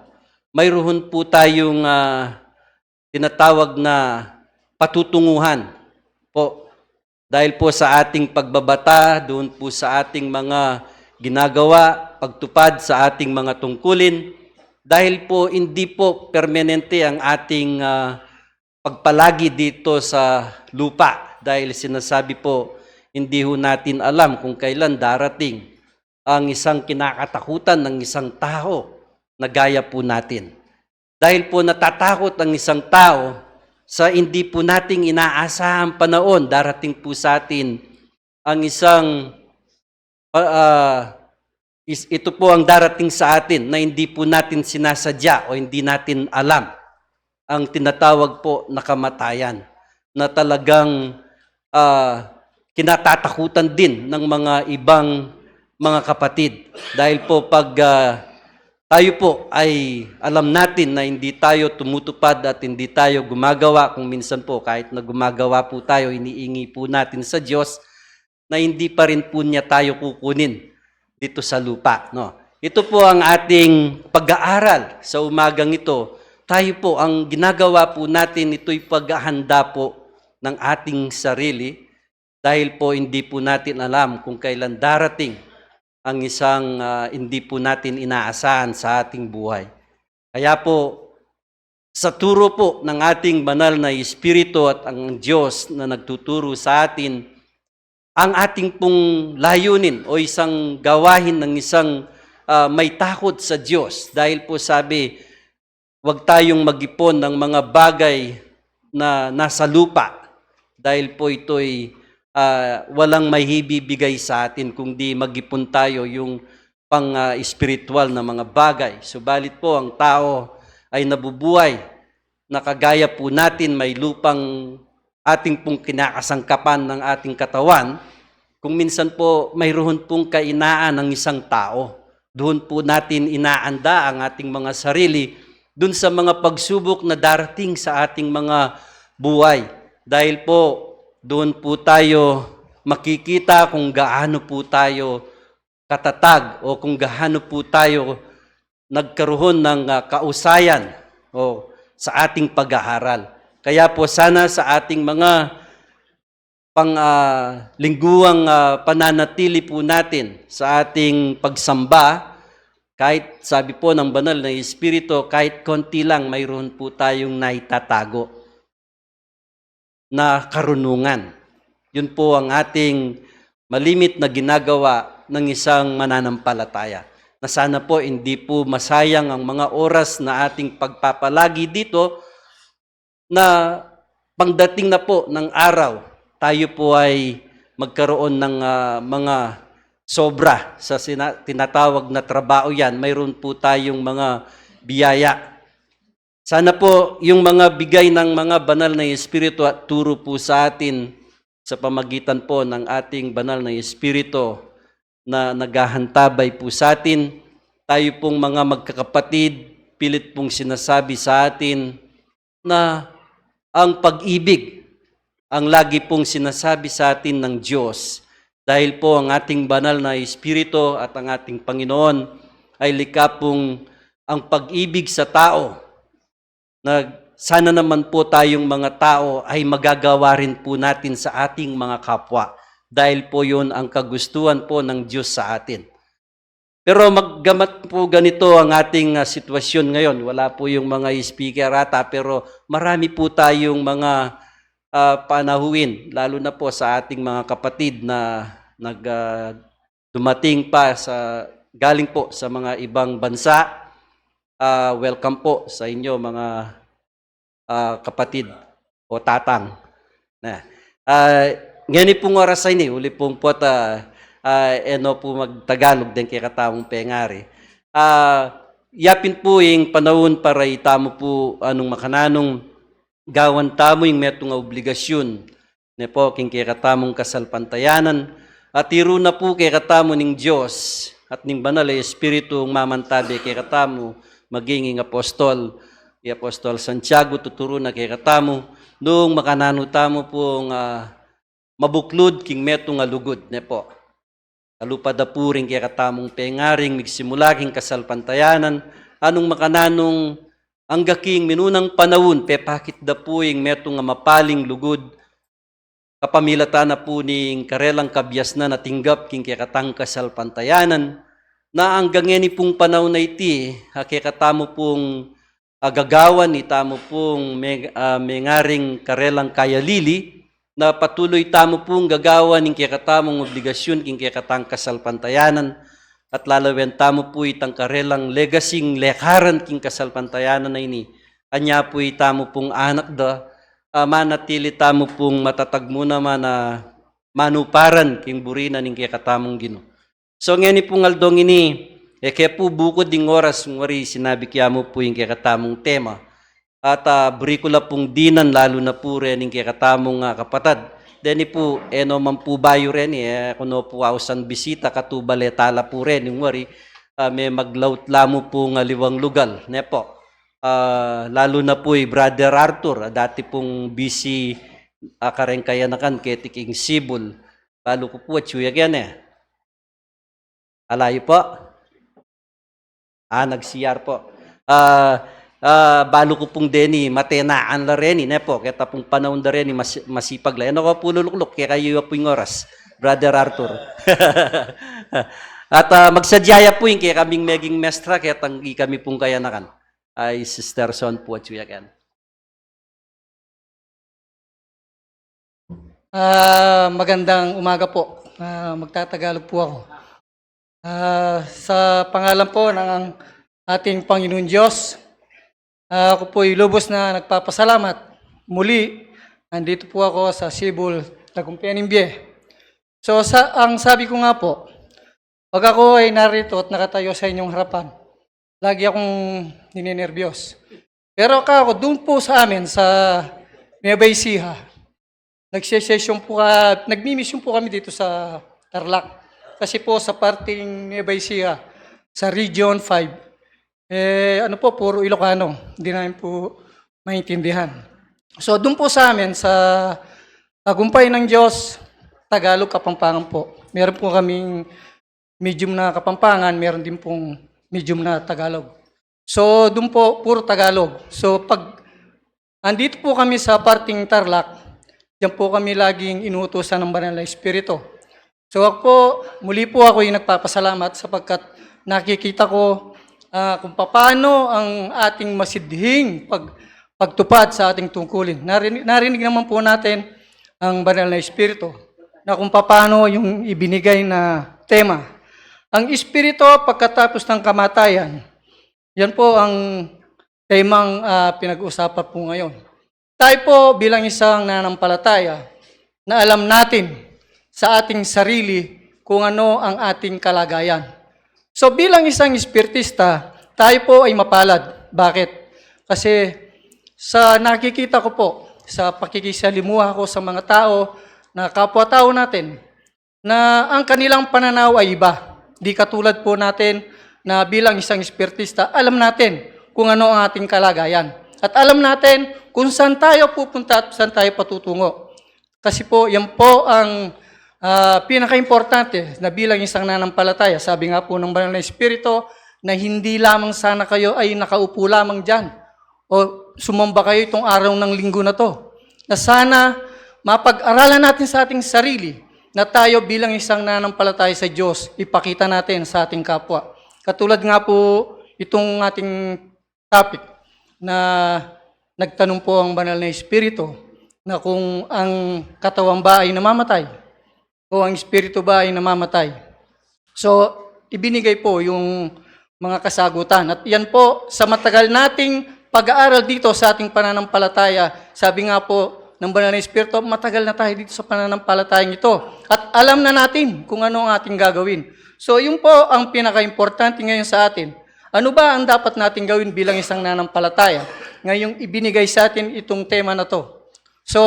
mayroon po tayong ah, tinatawag na patutunguhan po. Dahil po sa ating pagbabata, doon po sa ating mga ginagawa, pagtupad sa ating mga tungkulin, dahil po hindi po permanente ang ating ah, pagpalagi dito sa lupa, dahil sinasabi po, hindi ho natin alam kung kailan darating ang isang kinakatakutan ng isang tao na gaya po natin. Dahil po natatakot ang isang tao sa hindi po nating inaasahang panahon, darating po sa atin ang isang ah, ah, is, ito po ang darating sa atin na hindi po natin sinasadya o hindi natin alam, ang tinatawag po na kamatayan na talagang ah, kinatatakutan din ng mga ibang mga kapatid. Dahil po pag ah, tayo po ay alam natin na hindi tayo tumutupad at hindi tayo gumagawa, kung minsan po kahit na gumagawa po tayo, iniingi po natin sa Diyos na hindi pa rin po niya tayo kukunin dito sa lupa, no? Ito po ang ating pag-aaral sa umagang ito. Tayo po, ang ginagawa po natin, ito'y paghahanda po ng ating sarili dahil po hindi po natin alam kung kailan darating ang isang ah, hindi po natin inaasahan sa ating buhay. Kaya po, sa turo po ng ating banal na Espiritu at ang Diyos na nagtuturo sa atin, ang ating pong layunin o isang gawain ng isang ah, may takot sa Diyos. Dahil po sabi, huwag tayong mag-ipon ng mga bagay na nasa lupa. Dahil po ito'y ah, walang mahibibigay sa atin, kundi mag-ipon tayo yung pang ah, espiritual na mga bagay. Subalit po, ang tao ay nabubuhay na kagaya po natin, may lupang ating pong kinakasangkapan ng ating katawan. Kung minsan po, mayroon pong kahinaan ng isang tao. Doon po natin inaanda ang ating mga sarili dun sa mga pagsubok na darating sa ating mga buhay. Dahil po, doon po tayo makikita kung gaano po tayo katatag o kung gaano po tayo nagkaroon ng ah, kausayan o sa ating pag-aaral. Kaya po, sana sa ating mga pang ah, lingguang ah, pananatili po natin sa ating pagsamba, kahit, sabi po ng banal na Espiritu, kahit konti lang, mayroon po tayong naitatago na karunungan. Yun po ang ating malimit na ginagawa ng isang mananampalataya. Na sana po hindi po masayang ang mga oras na ating pagpapalagi dito, na pagdating na po ng araw, tayo po ay magkaroon ng ah, mga sobra sa sina- tinatawag na trabaho yan. Mayroon po tayong mga biyaya. Sana po yung mga bigay ng mga banal na Espiritu at turo po sa atin sa pamagitan po ng ating banal na Espiritu na naghahantabay po sa atin. Tayo pong mga magkakapatid, pilit pong sinasabi sa atin na ang pag-ibig ang lagi pong sinasabi sa atin ng Diyos. Dahil po ang ating banal na Espiritu at ang ating Panginoon ay likha pong ang pag-ibig sa tao, na sana naman po tayong mga tao ay magagawa rin po natin sa ating mga kapwa. Dahil po yun ang kagustuhan po ng Diyos sa atin. Pero maggamat po ganito ang ating, ah, sitwasyon ngayon. Wala po yung mga speaker ata, pero marami po tayong mga, ah, panahuin, lalo na po sa ating mga kapatid na nag, ah, dumating pa sa, galing po sa mga ibang bansa. Ah, welcome po sa inyo, mga, ah, kapatid o tatang. Na, ah, ngeni pung oras a ini, uli pung pota, ah, eno po magtagalog deng kekatamung pengari. Ah, yapin po ing panaun para itamu po anung makananung gawan tamu ing metung a obligasyun, ne po, king kekatamung kasalpantayanan, at tiru na po kekatamu ning Dios at ning Banal a Espiritu ing mamantabe kekatamu, maging ing apostol, i Apostol Santiago, tuturu na kekatamu, nung makananu tamu pung, ah, mabuklud king metung a lugud, ne po. Kalupa da pu ring kekatamung pengaring migsimula king kasalpantayanan, anung makananung angga king minunang panaun, pepakit da pu ing metung a mapaling lugud, kapamilatan na pu ning karelang kabiasnan a tinggap king kekatang kasalpantayanan, na angga ngeni pung panaun a iti, a kekatamu pung agagawan, itamu pung me-, ah, mengaring karelang kayalili, na patuloy tamu pung gagawan ing kekatamung obligasyun king kekatang kasalpantayanan, at lalawen tamu pu itang karelang legasing lekaran king kasalpantayanan a ini. Anya pu itamu pung anak da, ah, manatili tamu pung matatag mu naman a manuparan king buri na ning kekatamung Ginu. So, ngeni pung aldong ini, e ke pu bukud ing oras, ngwari sinabi kiamu pu ing kekatamung tema. At, ah, buri ku la pung dinan, lalu na pu reni ing kekatamung, ah, kapatad. Deni pu, e no man pu bayu reni, e, ku no pu ausan bisita, katuba le tala pu reni, ngwari, ah, me maglaut la mu pung, ah, liwang lugal, ne po. Ah, lalu na pu i Brother Arthur, ah, dati pung busy, ah, kareng kayanakan, keti king Cebu. Balu ku pu atyu ya keni, e. Ala yu po? Ah, nag-C R po. Ah, ah, balu ku pung deni, matenaan la reni, ne po? Keta pung panaun da reni, mas-, masipag la. Eno ko pu lulukluk, kekayu ya pu ing oras, Brother Arthur. At, ah, magsadya ya pu ing kekaming meging mestra, ketang ikami pung kayanakan. Ay, Sister Son pu atyu ya keni. Ah, magandang umaga po. Ah, magtatagalog po ako. Ah, sa pangalan po ng ating Panginoon Diyos, ah, ako po'y lubos na nagpapasalamat. Muli, nandito po ako sa Cebu, Tagumpay, Naimbie. So, sa, ang sabi ko nga po, pag ako ay narito at nakatayo sa inyong harapan, lagi akong ninenerbiyos. Pero ka ako, doon po sa amin, sa Nueva Ecija, nagsesesyon po ka, nagmi-mission po kami dito sa Tarlac. Kasi po sa parting Nueva Ecija, sa Region five, eh, ano po, puro Ilocano. Hindi namin po maintindihan. So, doon po sa amin, sa Tagumpay ng Diyos, Tagalog, Kapampangan po. Meron po kaming medium na Kapampangan, meron din pong medium na Tagalog. So, doon po, puro Tagalog. So, pag andito po kami sa parting Tarlac, diyan po kami laging inuutusan ng Banal na Espiritu. So, ako po, muli po ako'y nagpapasalamat sapagkat nakikita ko, ah, kung papaano ang ating masidhing pag-, pagtupad sa ating tungkulin. Narinig, narinig naman po natin ang Banal na Espiritu na kung papaano yung ibinigay na tema. Ang Espiritu pagkatapos ng kamatayan, yan po ang temang, ah, pinag-uusapan po ngayon. Tayo po bilang isang nananampalataya na alam natin sa ating sarili kung ano ang ating kalagayan. So, bilang isang espiritista, tayo po ay mapalad. Bakit? Kasi sa nakikita ko po, sa pakikisalimuha ko sa mga tao na kapwa-tao natin, na ang kanilang pananaw ay iba. Di katulad po natin na bilang isang espiritista, alam natin kung ano ang ating kalagayan. At alam natin kung saan tayo pupunta at saan tayo patutungo. Kasi po, yan po ang, ah, pinakaimportante na bilang isang nanampalataya. Sabi nga po ng Banal na Espiritu na hindi lamang sana kayo ay nakaupo lamang diyan o sumamba kayo itong araw ng linggo na 'to. Na sana mapag-aralan natin sa ating sarili na tayo bilang isang nanampalataya sa Diyos, ipakita natin sa ating kapwa. Katulad nga po itong ating topic na nagtanong po ang Banal na Espiritu na kung ang katawan ba ay namamatay o ang espiritu ba ay namamatay. So, ibinigay po yung mga kasagutan. At yan po, sa matagal nating pag-aaral dito sa ating pananampalataya, sabi nga po ng Banal na Espiritu, matagal na tayo dito sa pananampalatayang ito. At alam na natin kung ano ang ating gagawin. So, yun po ang pinaka-importante ngayon sa atin. Ano ba ang dapat nating gawin bilang isang nanampalataya? Ngayong ibinigay sa atin itong tema na 'to. So,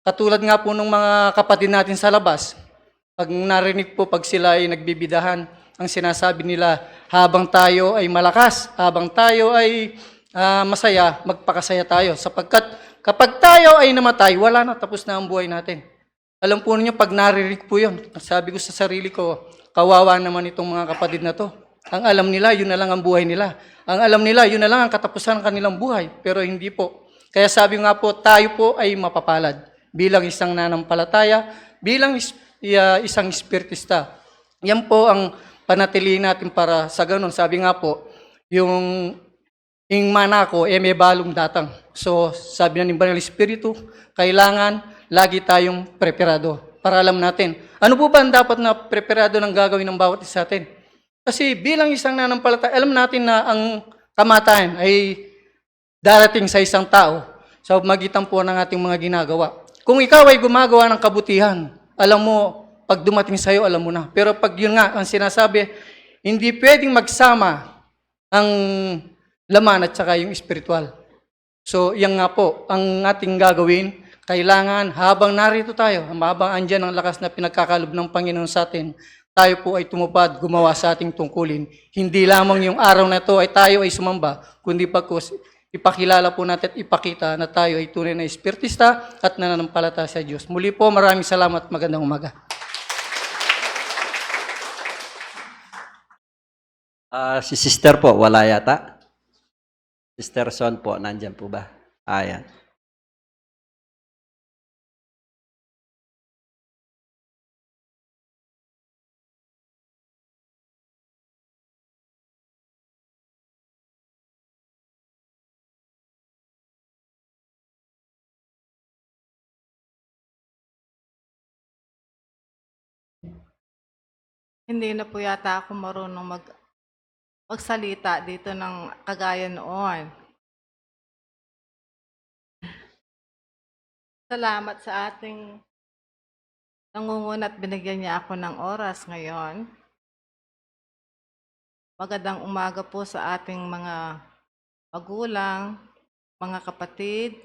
katulad nga po ng mga kapatid natin sa labas, pag narinig po, pag sila ay nagbibidahan, ang sinasabi nila, "Habang tayo ay malakas, habang tayo ay, ah, masaya, magpakasaya tayo. Sapagkat kapag tayo ay namatay, wala na, tapos na ang buhay natin." Alam po ninyo, pag narinig po 'yon, sabi ko sa sarili ko, "Kawawa naman itong mga kapatid na 'to. Ang alam nila, 'yun na lang ang buhay nila. Ang alam nila, 'yun na lang ang katapusan ng kanilang buhay." Pero hindi po. Kaya sabi nga po, tayo po ay mapapalad bilang isang nanampalataya, bilang is-, iya-, isang espiritista. Yan po ang panatilihin natin para sa ganun. Sabi nga po, yung ing mana ko, e me balung datang. So, sabi na ning Banal Espiritu, kailangan lagi tayong preparado para alam natin. Ano po ba ang dapat na preparado ng gagawin ng bawat isa natin? Kasi bilang isang nanampalataya, alam natin na ang kamatayan ay darating sa isang tao sa magitan po ng ating mga ginagawa. Kung ikaw ay gumagawa ng kabutihan, alam mo, pag dumating sa'yo, alam mo na. Pero pag yun nga, ang sinasabi, hindi pwedeng magsama ang laman at saka yung espiritual. So, yan nga po ang ating gagawin. Kailangan habang narito tayo, habang andyan ang lakas na pinagkakaloob ng Panginoon sa atin, tayo po ay tumupad, gumawa sa ating tungkulin. Hindi lamang yung araw na ito ay tayo ay sumamba, kundi pagkus ipakilala po natin at ipakita na tayo ay tunay na espiritista at nananampalataya sa Diyos. Muli po, maraming salamat. Magandang umaga. Ah, si Sister po, wala yata. Sister Son po, nandyan po ba? Ayan. Hindi na po yata ako marunong mag-, magsalita dito ng kagaya noon. Salamat sa ating nangunguna at binigyan niya ako ng oras ngayon. Magandang umaga po sa ating mga magulang, mga kapatid,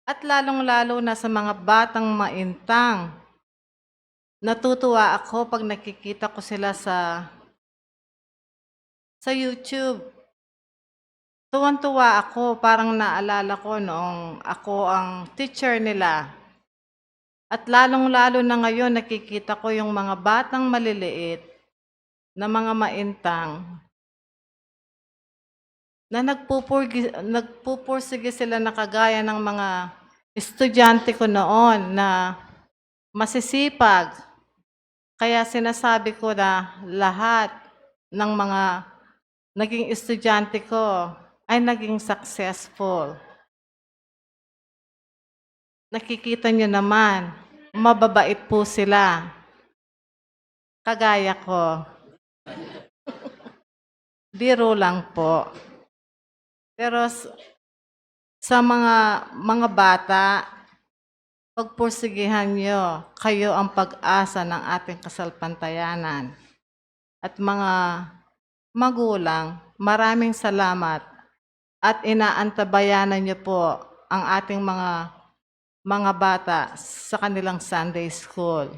at lalong-lalo na sa mga batang maintang. Natutuwa ako pag nakikita ko sila sa, sa YouTube. Tuwang-tuwa ako, parang naalala ko noong ako ang teacher nila. At lalong-lalo na ngayon, nakikita ko yung mga batang maliliit na mga maintang na nagpupurgi-, nagpupursige sila na kagaya ng mga estudyante ko noon na masisipag. Kaya sinasabi ko na lahat ng mga naging estudyante ko ay naging successful. Nakikita niyo naman, mababait po sila. Kagaya ko. Biro lang po. Pero s-, sa mga, mga bata, pagpursigihan niyo, kayo ang pag-asa ng ating kasalpantayanan. At mga magulang, maraming salamat at inaantabayanan niyo po ang ating mga, mga bata sa kanilang Sunday school.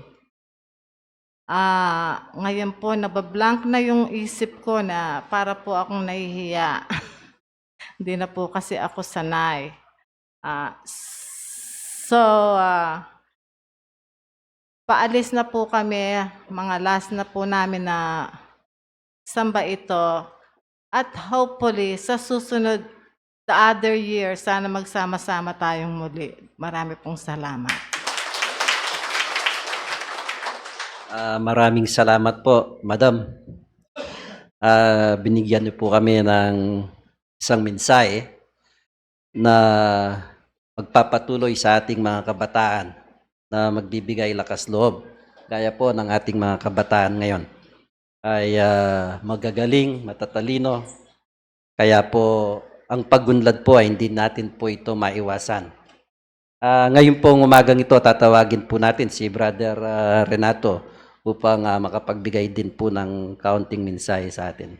Ah, ngayon po, nabablank na yung isip ko na para po akong nahihiya. Hindi na po kasi ako sanay. Ah, so, ah, paalis na po kami, mga last na po namin na samba ito. At hopefully, sa susunod, the other year, sana magsama-sama tayong muli. Marami pong salamat. Ah, maraming salamat po, Madam. Ah, binigyan niyo po kami ng isang mensahe na magpapatuloy sa ating mga kabataan, na magbibigay lakas loob. Gaya po ng ating mga kabataan ngayon ay, ah, magagaling, matatalino, kaya po ang pag-unlad po ay hindi natin po ito maiwasan. Ah, ngayon pong umagang ito, tatawagin po natin si Brother, ah, Renato upang, ah, makapagbigay din po ng kaunting mensahe sa atin.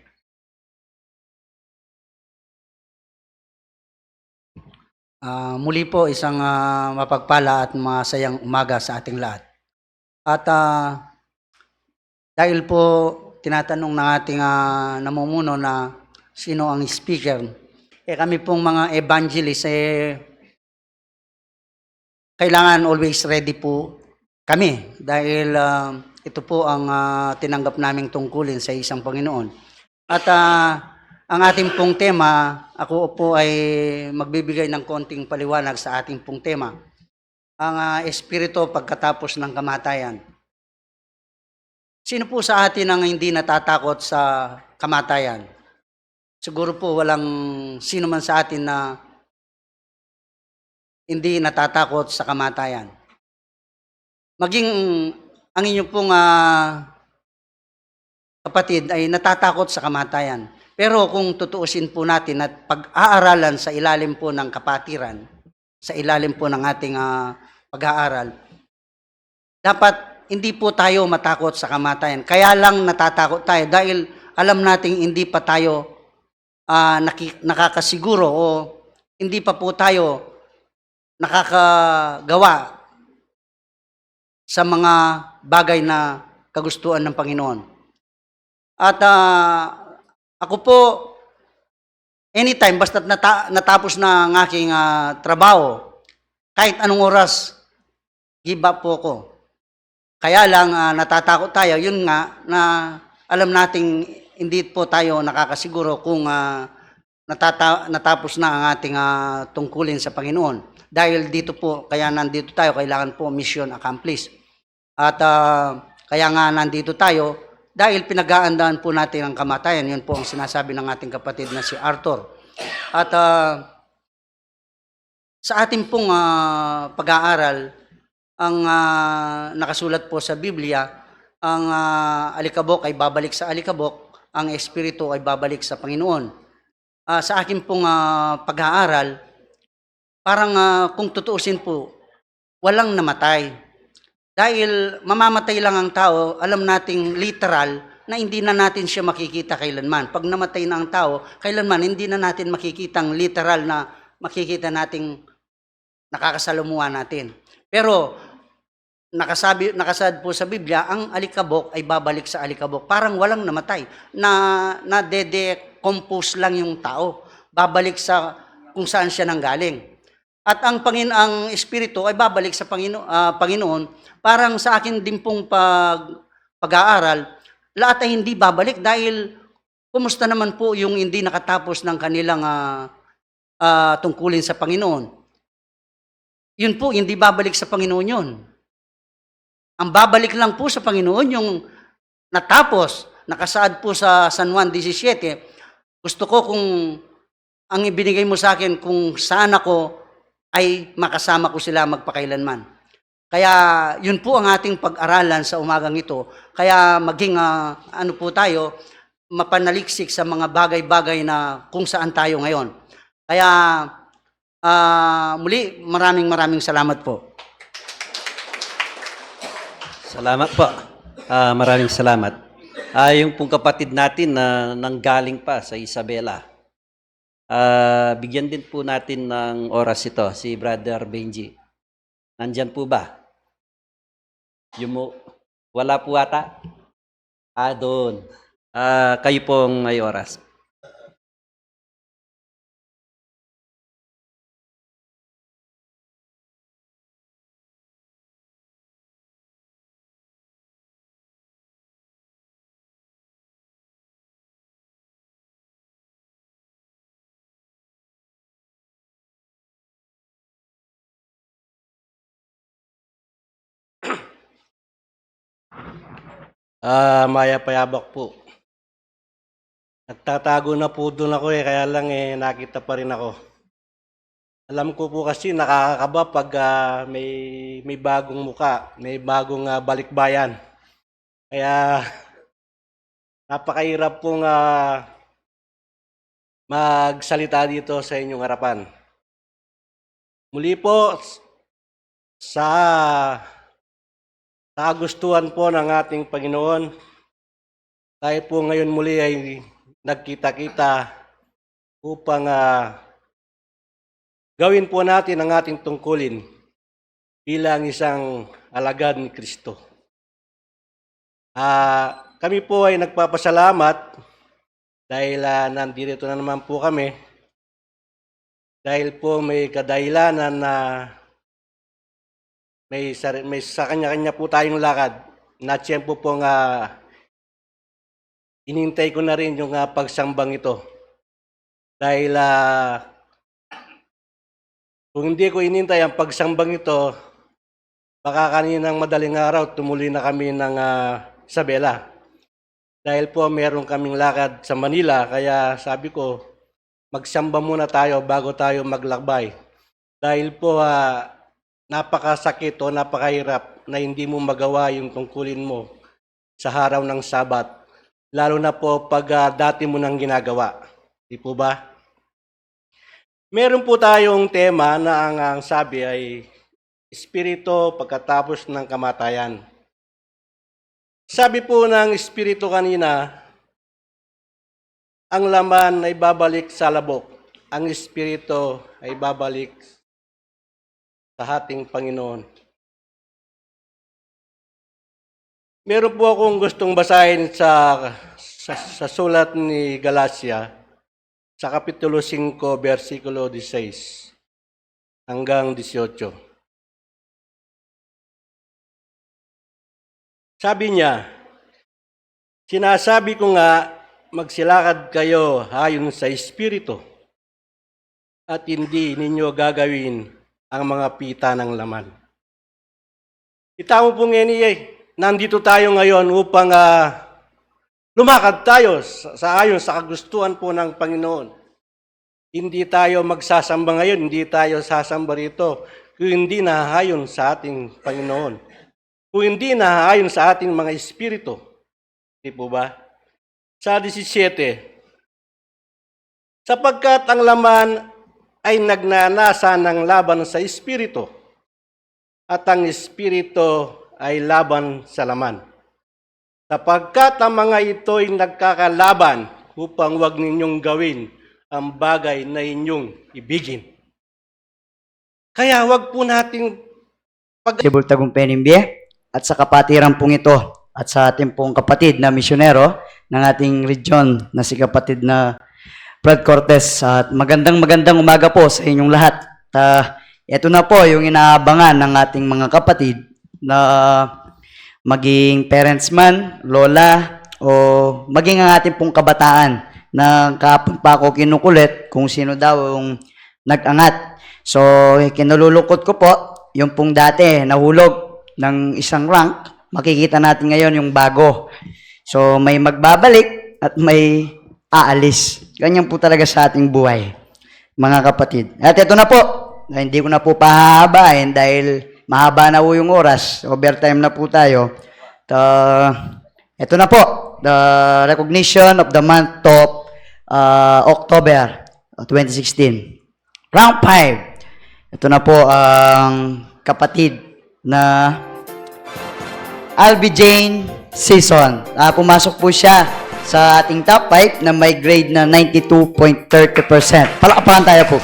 Ah, muli po, isang, ah, mapagpala at masayang umaga sa ating lahat. At, ah, dahil po tinatanong ng ating, ah, namumuno na sino ang speaker, eh, kami pong mga evangelist, eh, kailangan always ready po kami dahil, ah, ito po ang, ah, tinanggap naming tungkulin sa isang Panginoon. At, ah, ang ating pong tema, ako po ay magbibigay ng konting paliwanag sa ating pong tema. Ang, ah, espiritu pagkatapos ng kamatayan. Sino po sa atin ang hindi natatakot sa kamatayan? Siguro po walang sino man sa atin na hindi natatakot sa kamatayan. Maging ang inyo pong, ah, kapatid ay natatakot sa kamatayan. Pero kung tutuusin po natin at pag-aaralan sa ilalim po ng kapatiran, sa ilalim po ng ating, ah, pag-aaral, dapat hindi po tayo matakot sa kamatayan. Kaya lang natatakot tayo dahil alam nating hindi pa tayo, ah, naki-, nakakasiguro o hindi pa po tayo nakakagawa sa mga bagay na kagustuhan ng Panginoon. At, ah, ako po, anytime, basta nata-, natapos na ang aking, ah, trabaho, kahit anong oras, give up po ako. Kaya lang, ah, natatakot tayo, yun nga, na alam nating hindi po tayo nakakasiguro kung, ah, natata-, natapos na ang ating, ah, tungkulin sa Panginoon. Dahil dito po, kaya nandito tayo, kailangan po mission accomplished. At, ah, kaya nga nandito tayo, dahil pinag-aandahan po natin ang kamatayan. Yun po ang sinasabi ng ating kapatid na si Arthur. At, ah, sa ating pong, ah, pag-aaral, ang, ah, nakasulat po sa Biblia, ang, ah, alikabok ay babalik sa alikabok, ang espiritu ay babalik sa Panginoon. Ah, sa akin pong, ah, pag-aaral, parang, ah, kung tutuusin po, walang namatay. Dahil mamamatay lang ang tao, alam nating literal na hindi na natin siya makikita kailanman. Pag namatay na ang tao, kailanman hindi na natin makikita ang literal na makikita nating nakakasalamuha natin. Pero nakasabi, nakasaad po sa Biblia, ang alikabok ay babalik sa alikabok. Parang walang namatay. Na, nade-decompose lang yung tao. Babalik sa kung saan siya nanggaling. At ang Pangin-, ang espiritu ay babalik sa Pangino-, ah, Panginoon. Parang sa akin din pong pag-, pag-aaral, lahat ay hindi babalik dahil kumusta naman po yung hindi nakatapos ng kanilang, ah, ah, tungkulin sa Panginoon? Yun po, hindi babalik sa Panginoon yun. Ang babalik lang po sa Panginoon yung natapos, nakasaad po sa San Juan disisiete, "Gusto ko kung ang ibinigay mo sa akin, kung saan ako, ay makasama ko sila magpakailanman." Kaya yun po ang ating pag-aralan sa umagang ito. Kaya maging, ah, ano po tayo, mapanaliksik sa mga bagay-bagay na kung saan tayo ngayon. Kaya, ah, muli, maraming, maraming salamat po. Salamat po. Ah, maraming salamat. Ah, yung pong kapatid natin na nanggaling pa sa Isabela, ah, bigyan din po natin ng oras ito, si Brother Benji. Nandyan po ba? Yumu-, Wala po ata. Ah, doon. Ah, kayo pong may oras. Ah, mayap a yabak po. Nagtatago na po dun ako eh, kaya lang eh, nakita pa rin ako. Alam ko po kasi nakakakaba pag, ah, may, may bagong muka, may bagong, ah, balikbayan. Kaya napakahirap pong, ah, magsalita dito sa inyong harapan. Muli po, s-, sa, sa kagustuhan po ng ating Panginoon, tayo po ngayon muli ay nagkita-kita upang, ah, gawin po natin ang ating tungkulin bilang isang alagad ni Kristo. Ah, kami po ay nagpapasalamat dahil, ah, nandito na naman po kami. Dahil po may kadahilanan na may sari-, may sa kanya-kanya po tayong lakad. Natiyempo pong, ah, inintay ko na rin yung, ah, pagsambang ito. Dahil, ah, kung hindi ko inintay ang pagsambang ito, baka kaninang madaling araw, tumuloy na kami ng, ah, Isabela. Dahil po meron kaming lakad sa Manila, kaya sabi ko, magsamba muna tayo bago tayo maglakbay. Dahil po, ah, napakasakit o napakahirap na hindi mo magawa yung tungkulin mo sa araw ng Sabat, lalo na po pag, ah, dati mo nang ginagawa. Di po ba? Meron po tayong tema na ang, ang sabi ay Espiritu pagkatapos ng kamatayan. Sabi po ng Espiritu kanina, ang laman ay babalik sa labok, ang Espiritu ay babalik sa ating Panginoon. Meron po akong gustong basahin sa, sa, sa sulat ni Galacia, sa Kapitulo singko, bersikulo disisais hanggang disiotso. Sabi niya, "Sinasabi ko nga, magsilakad kayo ayon sa Espiritu, at hindi ninyo gagawin ang mga pita ng laman." Kita mo po ngeni, eh, nandito tayo ngayon upang, ah, lumakad tayo sa, sa ayon sa kagustuhan po ng Panginoon. Hindi tayo magsasamba ngayon, hindi tayo sasamba rito kung hindi naayon sa ating Panginoon, kung hindi naayon sa ating mga espiritu. Di po ba? Sa disisiete, "Sapagkat ang laman ay nagnanasa ng laban sa espiritu, at ang espiritu ay laban sa laman. Sapagkat ang mga ito ay nagkakalaban upang huwag ninyong gawin ang bagay na inyong ibigin." Kaya huwag po nating pag- Sibul tagumpay ning bie, at sa kapatiran pong ito, at sa ating pong kapatid na misyonero ng ating region na si kapatid na Brad Cortez. At magandang, magandang umaga po sa inyong lahat. Ah, ito na po yung inaabangan ng ating mga kapatid na maging parents man, lola, o maging ang ating pong kabataan na kahapon pa ako kinukulit kung sino daw yung nag-angat. So, kinalulungkot ko po, yung pong dati nahulog ng isang rank, makikita natin ngayon yung bago. So, may magbabalik at may aalis. Ganyan po talaga sa ating buhay, mga kapatid. At ito na po, na hindi ko na po pahahabain dahil mahaba na po yung oras, overtime na po tayo. Ta-, ito na po, the recognition of the month of, uh, October, uh, twenty sixteen. Round five. Ito na po ang kapatid na Albi Jane Season. Ah, pumasok po siya sa ating top five na may grade na ninety-two point thirty percent. Palakpakan tayo po.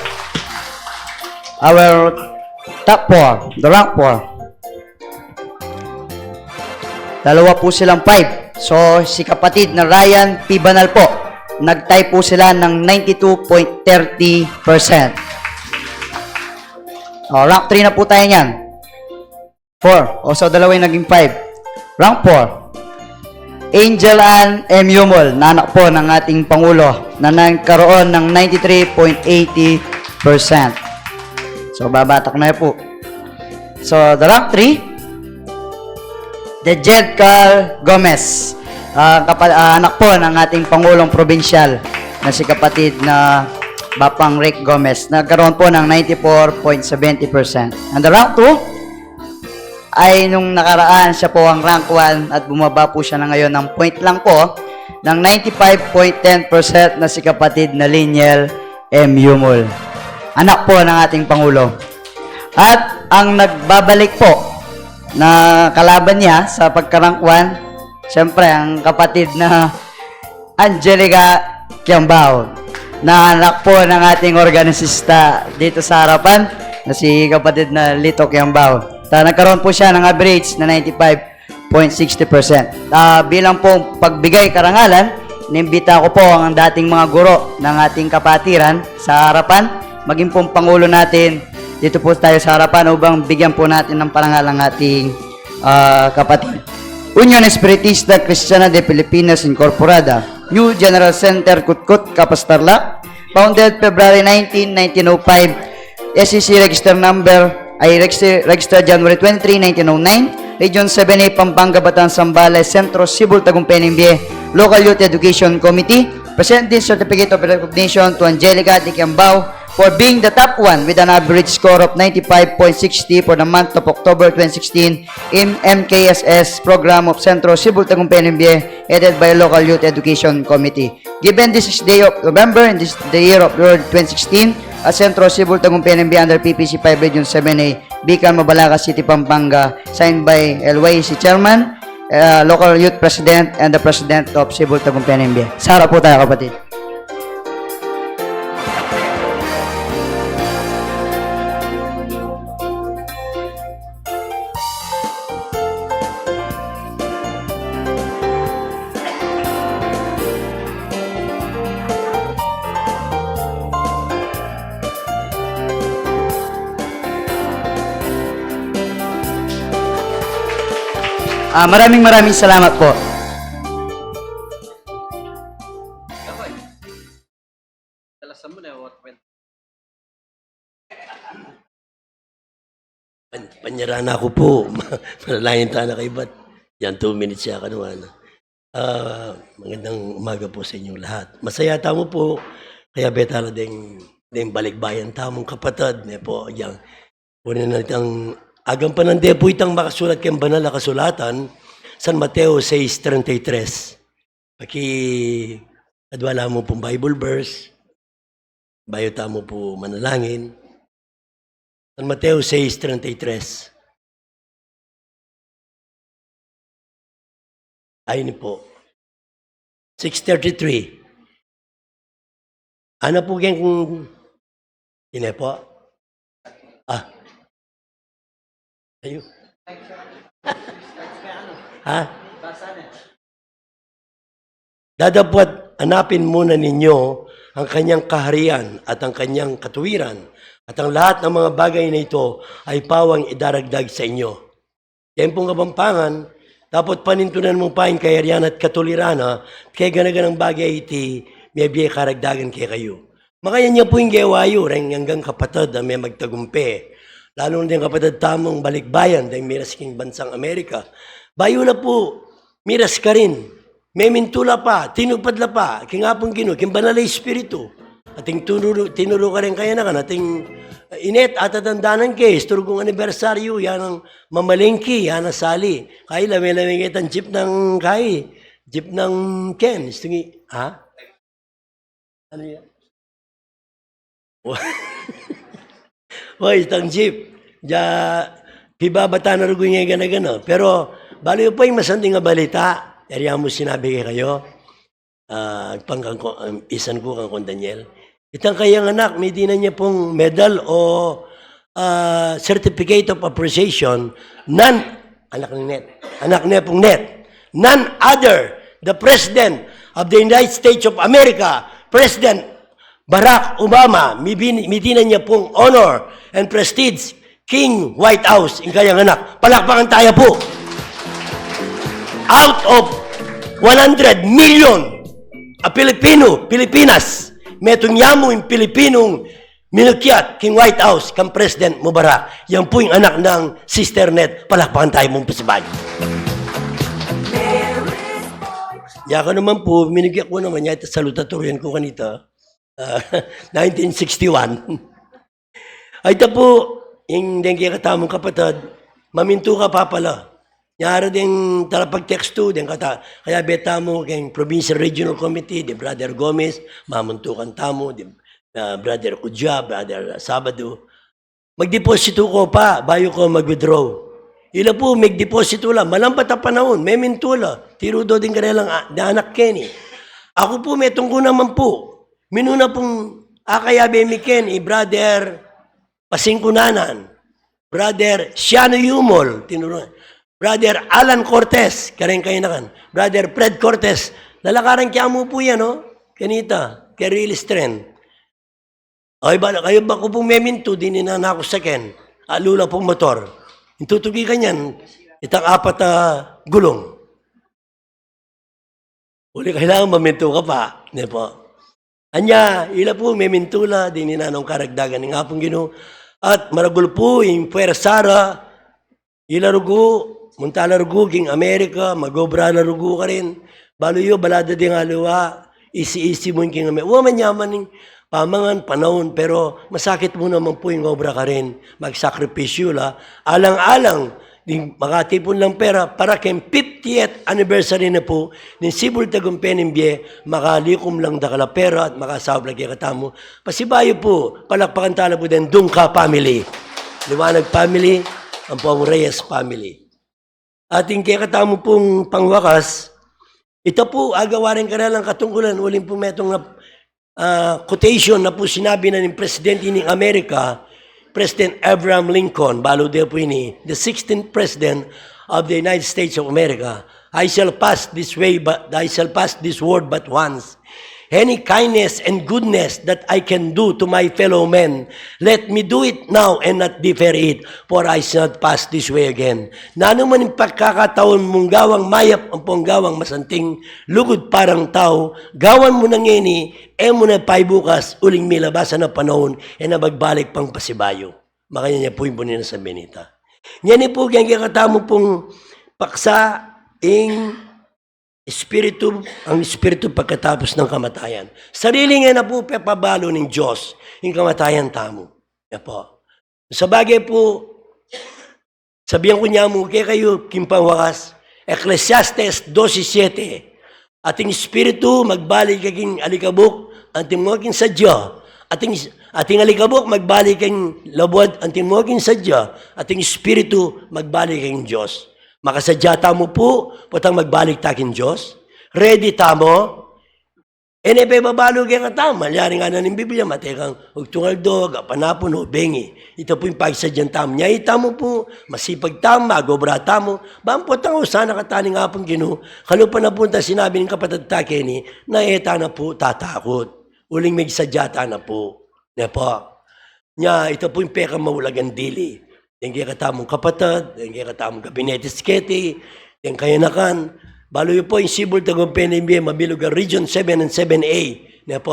Our top four, the rank four. Dalawa po silang five. So, si kapatid na Ryan P. Banal po, nag-tie po sila ng ninety-two point thirty percent. O, rank three na po tayo niyan. Four. O, so, dalawa yung naging five. Rank four. Angel Ann M. Yumul, na anak po ng ating Pangulo, na nagkaroon ng ninety-three point eighty percent. So, babatak na po. So, the rank three, the Jed Carl Gomez, ah, kapa-, ah, anak po ng ating Pangulong Probinsyal na si kapatid na Bapang Rick Gomez. Nagkaroon po ng ninety-four point seventy percent. And the rank two, ay nung nakaraan siya po ang rank one at bumaba po siya na ngayon ng point lang po ng ninety-five point ten percent na si kapatid na Liniel M. Yumul. Anak po ng ating Pangulo. At ang nagbabalik po na kalaban niya sa pagka-rank one, siyempre, ang kapatid na Angelica Kiambao, na anak po ng ating organisista dito sa harapan, na si kapatid na Lito Kiambao. Ta-, nagkaroon po siya ng average na ninety-five point sixty percent. Ah, bilang po pagbigay karangalan, inimbita ko po ang dating mga guro ng ating kapatiran sa harapan, maging pong Pangulo natin, dito po tayo sa harapan upang bigyan po natin ng parangal ang ating, ah, kapatid. Union Espiritista Cristiana de Filipinas Incorporada, New General Center, Cutkut, Capas, Tarlac, founded February nineteen, nineteen oh five, S E C register number, ay, register, register January twenty-three, nineteen oh nine, Region seven A, Pampanga, Bataan, Zambales, Centro, Cebu, Tagumpay, Naimbie, Local Youth Education Committee, present this certificate of recognition to Angelica Dikiambao for being the top one with an average score of ninety-five point sixty for the month of October twenty sixteen in M K S S program of Centro, Cebu, Tagumpay, Naimbie, headed by Local Youth Education Committee. Given this day of November in this, the year of Lord twenty sixteen, at Centro, Cebu, Tagumpay, Naimbie under P P C five Region seven A, Bican, Mabalacat City, Pampanga, signed by L Y C Chairman, uh, Local Youth President, and the President of Cebu, Tagumpay, Naimbie. Sa harap po tayo, kapatid. Ah, maraming, maraming salamat po. Pan-, panyara na ku pu. Manalangin tana kaybat. Yang two minutes ya kanu, ana. Ah, magandang umaga po sa inyong lahat. Masaya tamu pu, kayabe tala deng, deng balikbayan tamung kapatad, ne pu, yang, kunin na itang, agampanan de pu itang makasulat keng banal a kasulatan, San Mateo sais treinta y tres. Pakiadwa la mu pung Bible verse, bayu tamu pu manalangin. San Mateo sais treinta y tres. Ay, ini pu. Six thirty-three. Ana pu keng, ine pu? Ah. Ayu. Ha? Dadapuat hanapin muna ninyo ang kanyang kaharian at ang kanyang katuwiran, at ang lahat ng mga bagay na ito ay pawang idaragdag sa inyo. Tempong Kapampangan, dapot panintunan mu pa ing kayarian at katuliran na, kaya gana-ganang bagay iti mebie karagdagan kekayu. Makanyan ya pu ing gewa yu, reng anggang kapatad a memagtagumpe. Lalu na deng kapatad tamung balikbayan, deng miras king bansang Amerika. Bayu la pu, miras karin. Memintu la pa, tinupad la pa, king Apung Ginu, king Banal a Espiritu. Ating tinuru, tinuru kareng kayanakan, ating, eh, inet, atatandanan ke, isturung anibersaryu, ya nang mamalengke, ya na sali. Kaya lame-lame itang jeep nang, kaya, jeep nang Ken, istungi, ha? Ano ya? Wa-, wa, itang jeep. Ja, pibabatan na rugu ing gana-gana. Pero, balu yu pa ing masanting a balita. Yari mu sinabi kekayu. Ah, pangkang ko, um, isan ku kang Kong Daniel. Itang kayang anak, midinan ya pung medal o, ah, certificate of appreciation, non Anak ni Net. Anak ni Apung Net. None other, the President of the United States of America, President Barack Obama, mibin-, mitinan ya pung honor and prestige, King White House, ing kayang anak. Palakpakan taya pu. Out of one hundred million a Pilipino, Pilipinas, metung ya mu ing Pilipinong minukyat king White House kang President Mubarak. Yan pu ing anak nang Sister Net. Palakpakan taya mung pasibayu. Ya ka naman pu, minukyat ku naman ya, ita salutatorian ku kanita. Ah, nineteen sixty-one. Ay, ita pu, ing deng kekatamung kapatad, mamintu ka pa pala. Nyara deng talapagtekstu, deng kata, kayabe tamu keng Provincial Regional Committee, deng Brother Gomez, mamintu ka tamu, deng, ah, Brother Kudya, Brother Sabado. Magdepositu ko pa, bayu ko mag-withdraw. Ila pu, magdepositu la, malambat a panaun, memintu la, tirudo ding karelang a-, anak keni. Aku pu, metung ku naman pu, minuna pung akayabe mi keni, i Brother Pasingkunanan, Brother Siano Yumol, tinurun, Brother Alan Cortez, kareng kayanakan, Brother Fred Cortez, lalakaran ke mu pu yan, no? Kanita, ke Real Strength. Ay, ba, kayu ba ku pung memintu, dininan na ku saken. Alu la pung motor. Ing tutuki kanyan, itang apat a gulung. Uli kailangan mamintu ka pa, ne pu. Anya, ila pu, memintu la, dininan nung karagdagan ning Apung Ginu. At maragul pu, ing puwersa ra, ila rugu, munta la rugu king Amerika, mag-obra la rugu karin. Balu yu, balada ding aliwa, isi-isi mu king Amerika. Wa, manyaman ing pamangan, panaun, pero masakit mu naman pu ing obra karin. Magsakripisyu la. Alang-alang, ding makatipun lang pera, para keng fiftieth anniversary na pu, ning sibul tagumpe ning bie, makalikum lang dakal a pera, at makasaup la kekatamu. Pasibayu pu, palakpakan tala pu deng Dungka family, Liwanag family, ampong Reyes family. At ing kekatamu pung pangwakas, ita pu, agawa rin karelang katungkulan, uling pu metung na, ah, quotation na pu sinabi na ning Presidente ning Amerika, President Abraham Lincoln, balu de pu ini, the sixteenth President of the United States of America. "I shall pass this way, but I shall pass this word but once. Any kindness and goodness that I can do to my fellow men, let me do it now and not defer it, for I shall not pass this way again." Nanu man ing pagkakataun mung gawang mayap ampong gawang masanting, lugud parang tau, gawan mu na ngeni, e mu na paibukas, uling milabasan a panaun, e na magbalik pang pasibayu. Makanyan ya pu ing buni nang sabi nita. Ngeni pu, keng kekatamu pung paksa, ing espiritu, ang espiritu pagkatapos ng kamatayan. Sarili ngeni na pu pepabalu ning Dios ing kamatayan tamu. Ya pu. Sabagay pu, sabian ku ne mu kekayu, king pangwakas, Ecclesiastes doce siete, "Ating espiritu magbalik king alikabuk, anti mo king sadya. Ating, ating alikabuk magbalik king labuad, anti mo king sadya. Ating espiritu magbalik king Dios." Makasadya tamu pu, potang magbalik ta king Dios? Ready tamu? E ne pepabalu kekatamu, malyari ngana ning Biblia, matekang ugtung aldo, agapan apun, o bengi. Ita pu ing pagsadyan tamu. Nya itamu pu, masipag tamu, mag-obra tamu, bang potang usan na kata ning Apung Ginu, kalupa na pu nang sinabi ning kapatad ta keni, na e ta na pu tatakut. Uling migsadya ta na pu. Ne pu. Nya, ita pu ing pekamaulagang dili. Deng kekatamung kapatad, deng kekatamung gabinete, keti, deng kayanakan. Balu yu pu, ing sibul tagumpe ning bie, mabilug a Region seven and seven A. Ne pu,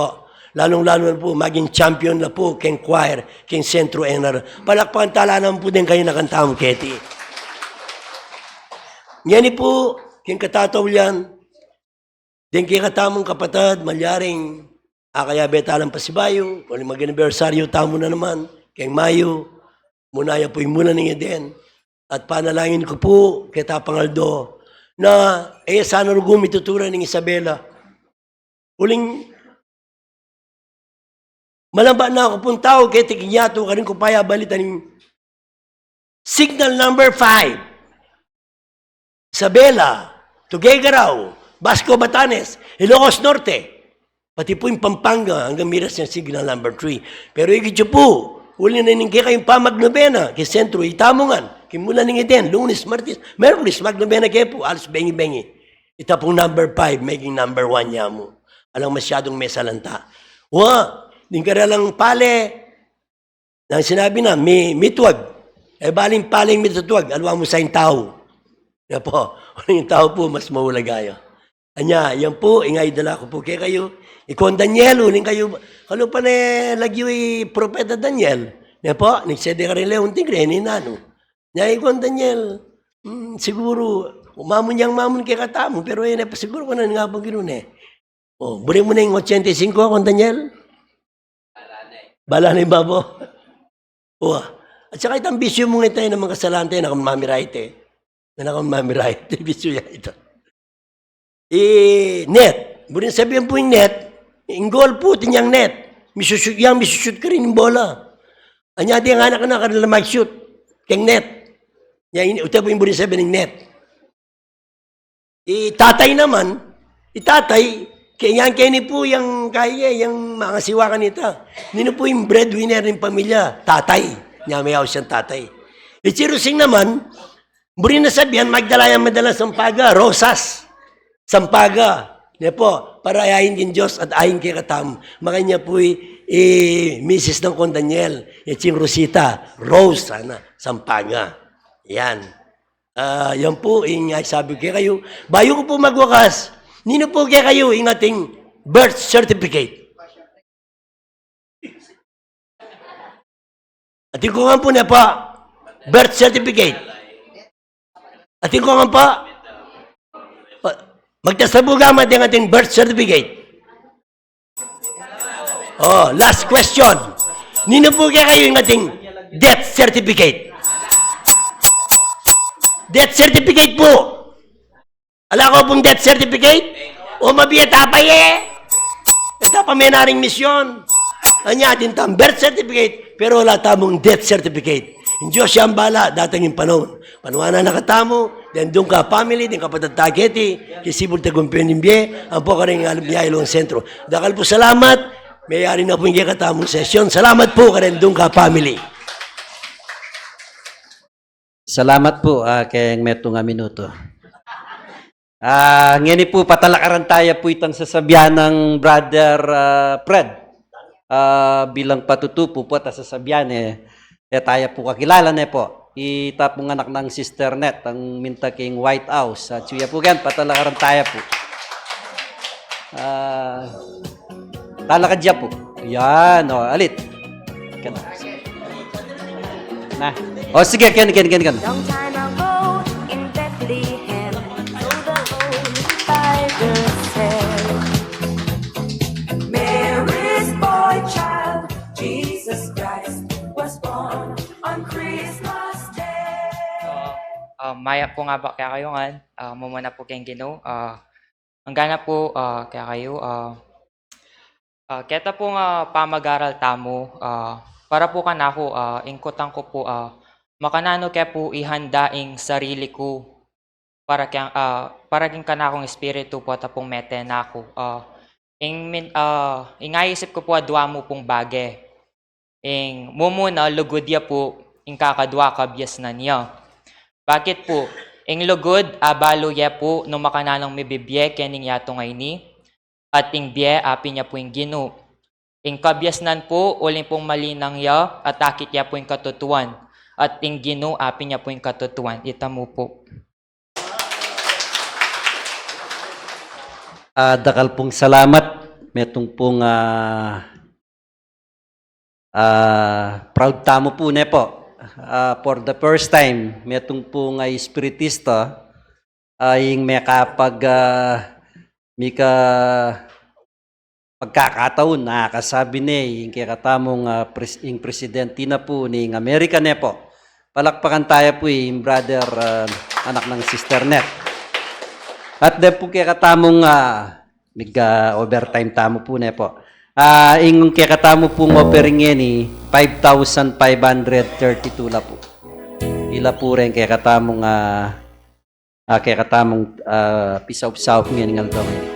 lalung-lalu na pu, maging champion la pu keng choir, keng Centro N R. Palakpakan tala naman pu deng kayanakan tamung keti. Ngeni pu, keng katatawlian, deng kekatamung kapatad, malyaring akayabe talang pasibayu, uling mag-anibersaryu tamu na naman, keng Mayu, muna ya pu ing mula ning Eden. At panalangin ku pu, keta pang aldo, na e sana rugu mituturan ning Isabela. Uling malambat na ku pung tau keti king yatu, karin ku pa ya balitan ing signal number five. Isabela, Tuguegarao, Basco, Batanes, Ilocos Norte, pati pu ing Pampanga, anggang miras yang signal number three. Pero ikit yu pu, Uli na ning kekayung pamagnobena, keng sentro, itamu ngan, king mula ning Eden, Lunes, Martes, Miyerkules, magnobena ke pu, alas bengi-bengi. Ita pung number five, maging number one ya mu. Alang masyadung mesalanta. Wa, ding karalang pale, nang sinabi na, mi-, mituag. E baling paling mitutuag, aliwa mu sa ing tau. Ya pu, ing tau pu, mas maulaga ya. Anya, yan pu, ing aidala ku pu kekayu. Ikong Daniel, uling kayu, kalupa ne lagyu i Propeta Daniel. Ne pu, nagsede karing leon tigre, e ne nanu. Nya ikong Daniel, mm, siguru, mamun yang mamun kekatamu, pero e ne pa siguru kung nanu ing Ginu ne. O, buri mu ne ing ochenta y cinco, kong Daniel? Bala ne babo. Wa. At saka itang bisyu mu ngeni, e naman kasalan te, e na ka mamiraite. E na ka mamiraite, bisyu ya ita. I net. Buri nang sabian pu ing net. Ing goal pu, atin yang net. Misushoot yang, misushoot karin ing bola. Anya, atin yang anak na, kanila mag-shoot keng net. Nya, ini, ita pu ing buri nang sabian ing net. I tatay naman, i tatay, ke-, yan keni pu yang kaya, yang mangasiwa kanita. Ninu pu ing breadwinner ning pamilya? Tatay. Nya, mayaus yang tatay. I Chirusing naman, buri nang sabian, magdala yang madalang sampaga, rosas. Sampaga. Ne pu, para ain king Dios at ain kekatamu. Makanyan pu i, i misis nang kong Daniel, i Ching Rosita, rose, sana, sampaga. Yan. Ah, yan pu ing sabi ku kekayu. Bayu ku pu magwakas, ninu pu kekayu ing ating birth certificate? Atin kong ampo ne pu, birth certificate. Atin kong ampo. Pa-, magtaas na pu kamay atin, ating birth certificate. O, last question. Ninu pu kekayu ing ating death certificate? Death certificate pu. Ala ko pung death certificate? O mabie ta pa ye. Ita pa menaring misyon. Anya, atin tang birth certificate, pero ala tamung death certificate. Ing Dios yang bahala, datang ing panaun. Panuanan na katamu, deng Dungka family, deng kapatad ta keti, keng sibul tagumpyu ning bie, ampo karing Alibia Ilong Sentro. Dakal pu salamat, meyari na pu ing kekatamung sesyon. Salamat pu kareng Dungka family. Salamat pu, ah, keng metung a minutu. Ah, ngeni pu, patalakaran taya pu itang sasabian nang Brother, ah, Fred. Ah, bilang patutu pu, pu at sasabian, e, e taya pu kakilala ne pu. Ita pung anak nang Sister Net, ang minta king White House. At suya pu ken, patalakaran taya pu. Ah, talakad ya pu. Yan, o, alit. Ken. Na. O, sige, ken, ken, ken, ken. Long time ago in Bethlehem, so the Holy Bible said, Mary's boy child, Jesus Christ, was born on Christmas Day. Ah, ah, mayap pu ngaba kekayu ngan, ah, mumuna pu keng Ginu, ah, Angga na pu, ah, kekayu, ah, ah, keta pung, ah, pamag-aral tamu, ah, para pu kanaku, ah, ing kutang ku pu, ah, makananu ke pu ihanda ing sarili ku para keng, ah, para king kanakung espiritu pu at apung mete na ku. Ah, ing min-, ah, ing aisip ku pu, adua mu pung bage. Ing mumuna, lugud ya pu, ing kakadua, kabiasnan ya. Bakit pu? Ing lugud, abalu ya pu nung makananung mibibie kening yatu ngeni, at ing bie, apin ya pu ing Ginu. Ing kabiasnan pu, uling pung malinang ya, at akit ya pu ing katutuan, at ing Ginu, apin ya pu ing katutuan. Ita mu pu. Ah, dakal pung salamat, metung pung, ah, ah, proud tamu pu, ne pu. Ah, for the first time, metung pung, ah, espiritista, ah, ing mekapag, ah, mika pagkakataun, a kasabi ne ing kekatamung, ah, pres-, ing presidente na pu ning Amerika, ne pu. Palakpakan taya pu ing brother, ah, anak nang Sister Net. At deng pu kekatamung, ah, mig, ah, overtime tamu pu, ne pu. Ah, ing kekatamu pung offering ngeni, five thousand five hundred thirty-two la pu. Ila pu reng kekatamung, ah, ah, kekatamung, ah, pisaup-saup ngening aldo ngeni.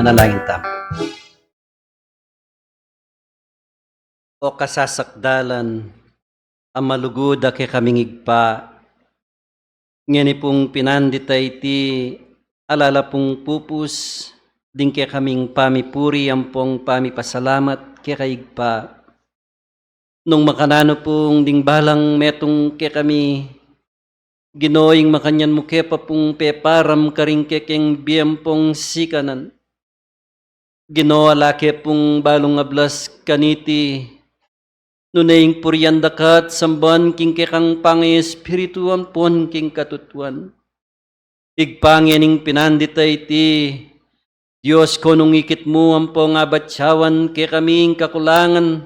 Manalangin tamu. O kasasakdalan a malugud a kekaming Ibpa, ngeni pung pinandit a iti ala la pung pupus ding kekaming pamipuri ampong pamipasalamat keka Ibpa. Nung makananu pung ding balang metung kekami, Ginu, ing makanyan mu ke pa pung peparam karing kekeng bie ampong sikanan. Ginu, ala ke pung balung ablas kaniti, nune ing purian da ka at samban king kekang pangespiritu ampon king katutuan. Ibpa, ngening pinandit a iti, Dios ko, nung ikit mu ampong abatyawan kekami ing kakulangan,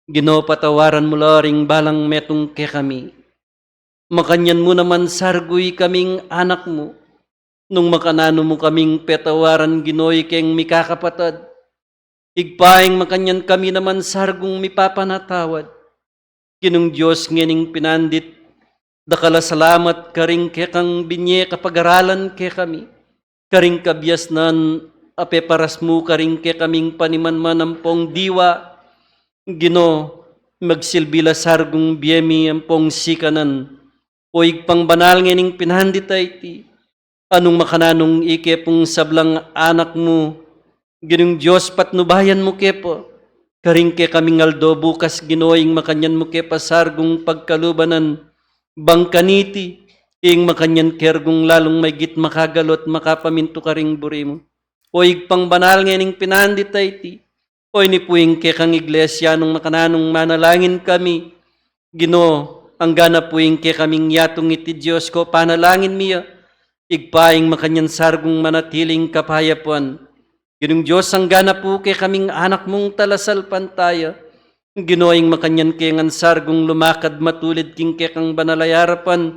Ginu, patawaran mu la ring balang metung kekami. Makanyan mu naman sargu ikaming anak mu. Nung makananu mu kaming petawaran, Ginu, ikeng mikakapatad, Ibpa, ing makanyan kami naman sargung mipapanatawad. Ginung Dios, ngening pinandit, dakal a salamat karing kekang binye kapagaralan kekami, karing kabiasnan a peparas mu karing kekaming panimanman ampong diwa. Ginu, magsilbi la sargung bie mi ampong sikanan. O Ibpang banal, ngening pinandit a iti, anung makananung ike pung sablang anak mu, Ginung Dios, patnubayan mu ke pa karing kekaming aldo bukas, Ginu, ing makanyan mu ke pa sargung pagkalubanan, bang kaniti, ing makanyan kergung lalung maigit makagalu at makapamintu karing buri mu. O Ibpang banal, ngening pinandit a iti, o ini pu ing kekang iglesia nung makananung manalangin kami, Ginu, anggana pu ing kekaming yatung iti, Dios ko, panalangin mi ya. Ibpa, ing makanyan sargung manatiling kapayapan, Ginung Dios, anggana pu kekaming anak mung talasalpantaya, Ginu, ing makanyan ke ngan sargung lumakad matulid king kekang banal a arapan,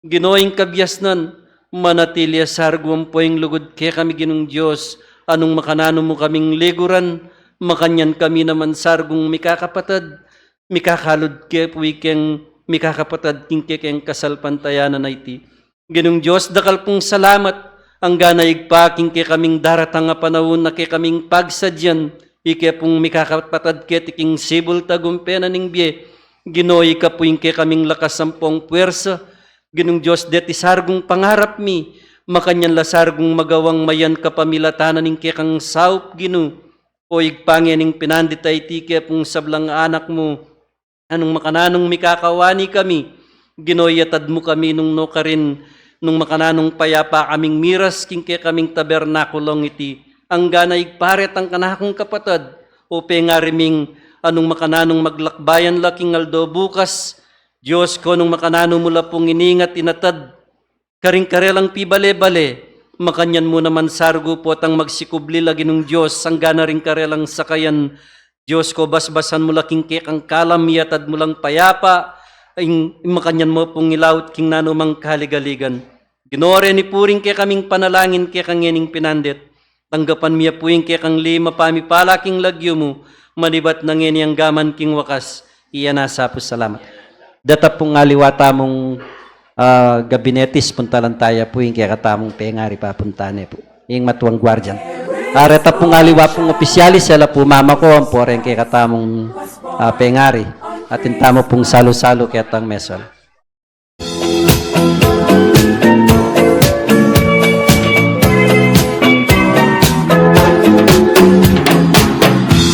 Ginu, ing kabiasnan manatili a sargu ampo ing lugud kekami, Ginung Dios, anung makananu mu kaming liguran, makanyan kami naman sargung mikakapatad, mikakalud ke pu ikeng mikakapatad king kekeng kasalpantayanan a iti. Ginung Dios, dakal pung salamat, anggana Ibpa king kekaming daratang a panaun a kekaming pagsadian, ike pung mikakapatad keti king sibul tagumpe na ning bie. Ginu, ika pu ing kekaming lakas ampong puersa. Ginung Dios, deti sargung pangarap mi, makanyan la sargung magawang mayan kapamilatan na ning kekang saup, Ginu. O Ibpa, ngening pinandit a iti, ike pung sablang anak mu, anung makananung mikakawani kami, Ginu, iyatad mu kami nung nukarin, nung makananung payapa kaming miras king kekaming tabernakulong iti, anggana Ibpa, retang kanakung kapatad, o pengari ming anung makananung maglakbayan la king aldo bukas, Dios ko, nung makananu mu la pung iningat inatad karing karelang pibale-bale, makanyan mu naman sargu potang magsikubli la, Ginung Dios, anggana ring karelang sakayan. Dios ko, basbasan mu la king kekang kalam, iyatad mu lang payapa, ing, ing makanyan mu pung ilaut king nanumang kaligaligan. Ginu, reni pu ring kekaming panalangin keka ngening pinandit. Tanggapan mi ya pu ing kekang lima pamipala king lagyu mu, manibat na ngeni anggaman king wakas. Iya na sa pu, salamat. Deta pung aliwa tamung, ah, gabinetis, puntalan taya pu ing kekatamung pengari, papunta ne pu ing matuang guardian. Ah, reta pung aliwa pung opisyalis, sela pu mamako ampo reng kekatamung, ah, pengari. Atin tamu pung salu-salu ketang mesol.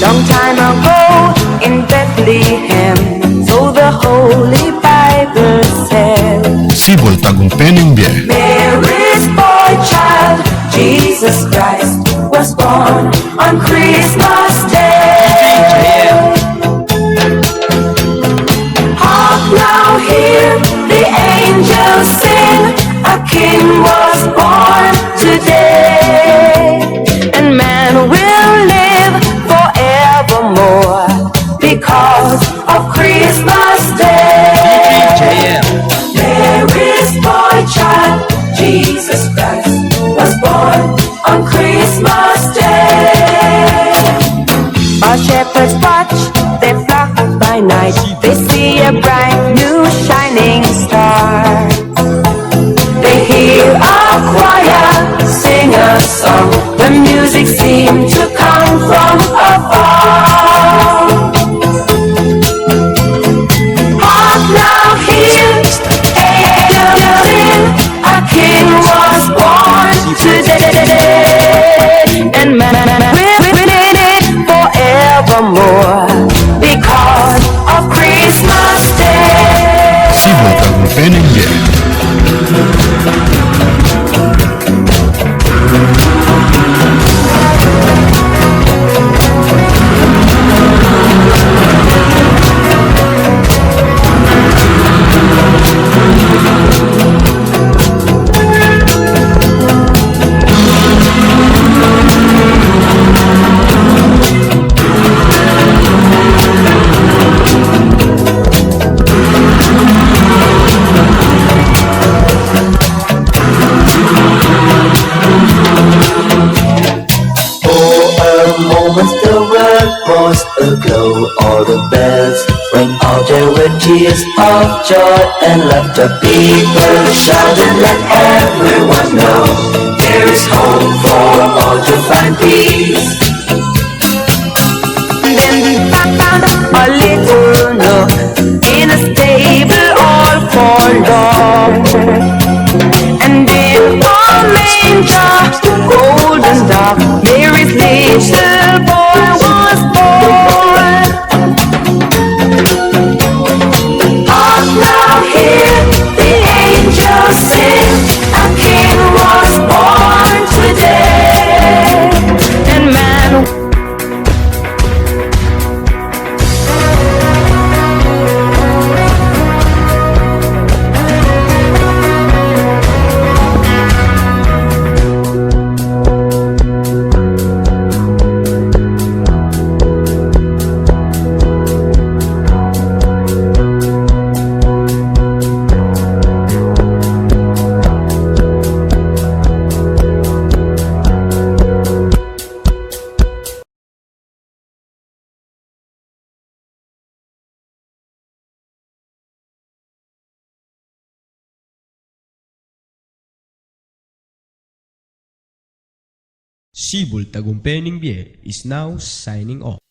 Long time ago in Bethlehem, so the Holy Bible said. Sibul tagumpe ning bie. Mary's boy child, Jesus Christ, was born on Christmas Day. Hark now, hear the angels sing, a king was born today, and man will live forevermore because of Christmas Day. Mary's boy child, Jesus Christ, was born on Christmas Day. While shepherds watch their flock by night, they see a bright new shining star. They hear a choir sing a song, the music For a moment the world was aglow, all the bells rang out, there were tears of joy and laughter. People shouted, let everyone know there is hope for all to find peace. Then we found a little nook in a stable all forlorn. And in a manger, cold and dark, Mary's little boy was born. Hark now, hear the angels sing, a king was born today. And man Sibul Tagumpe ning Bie is now signing off.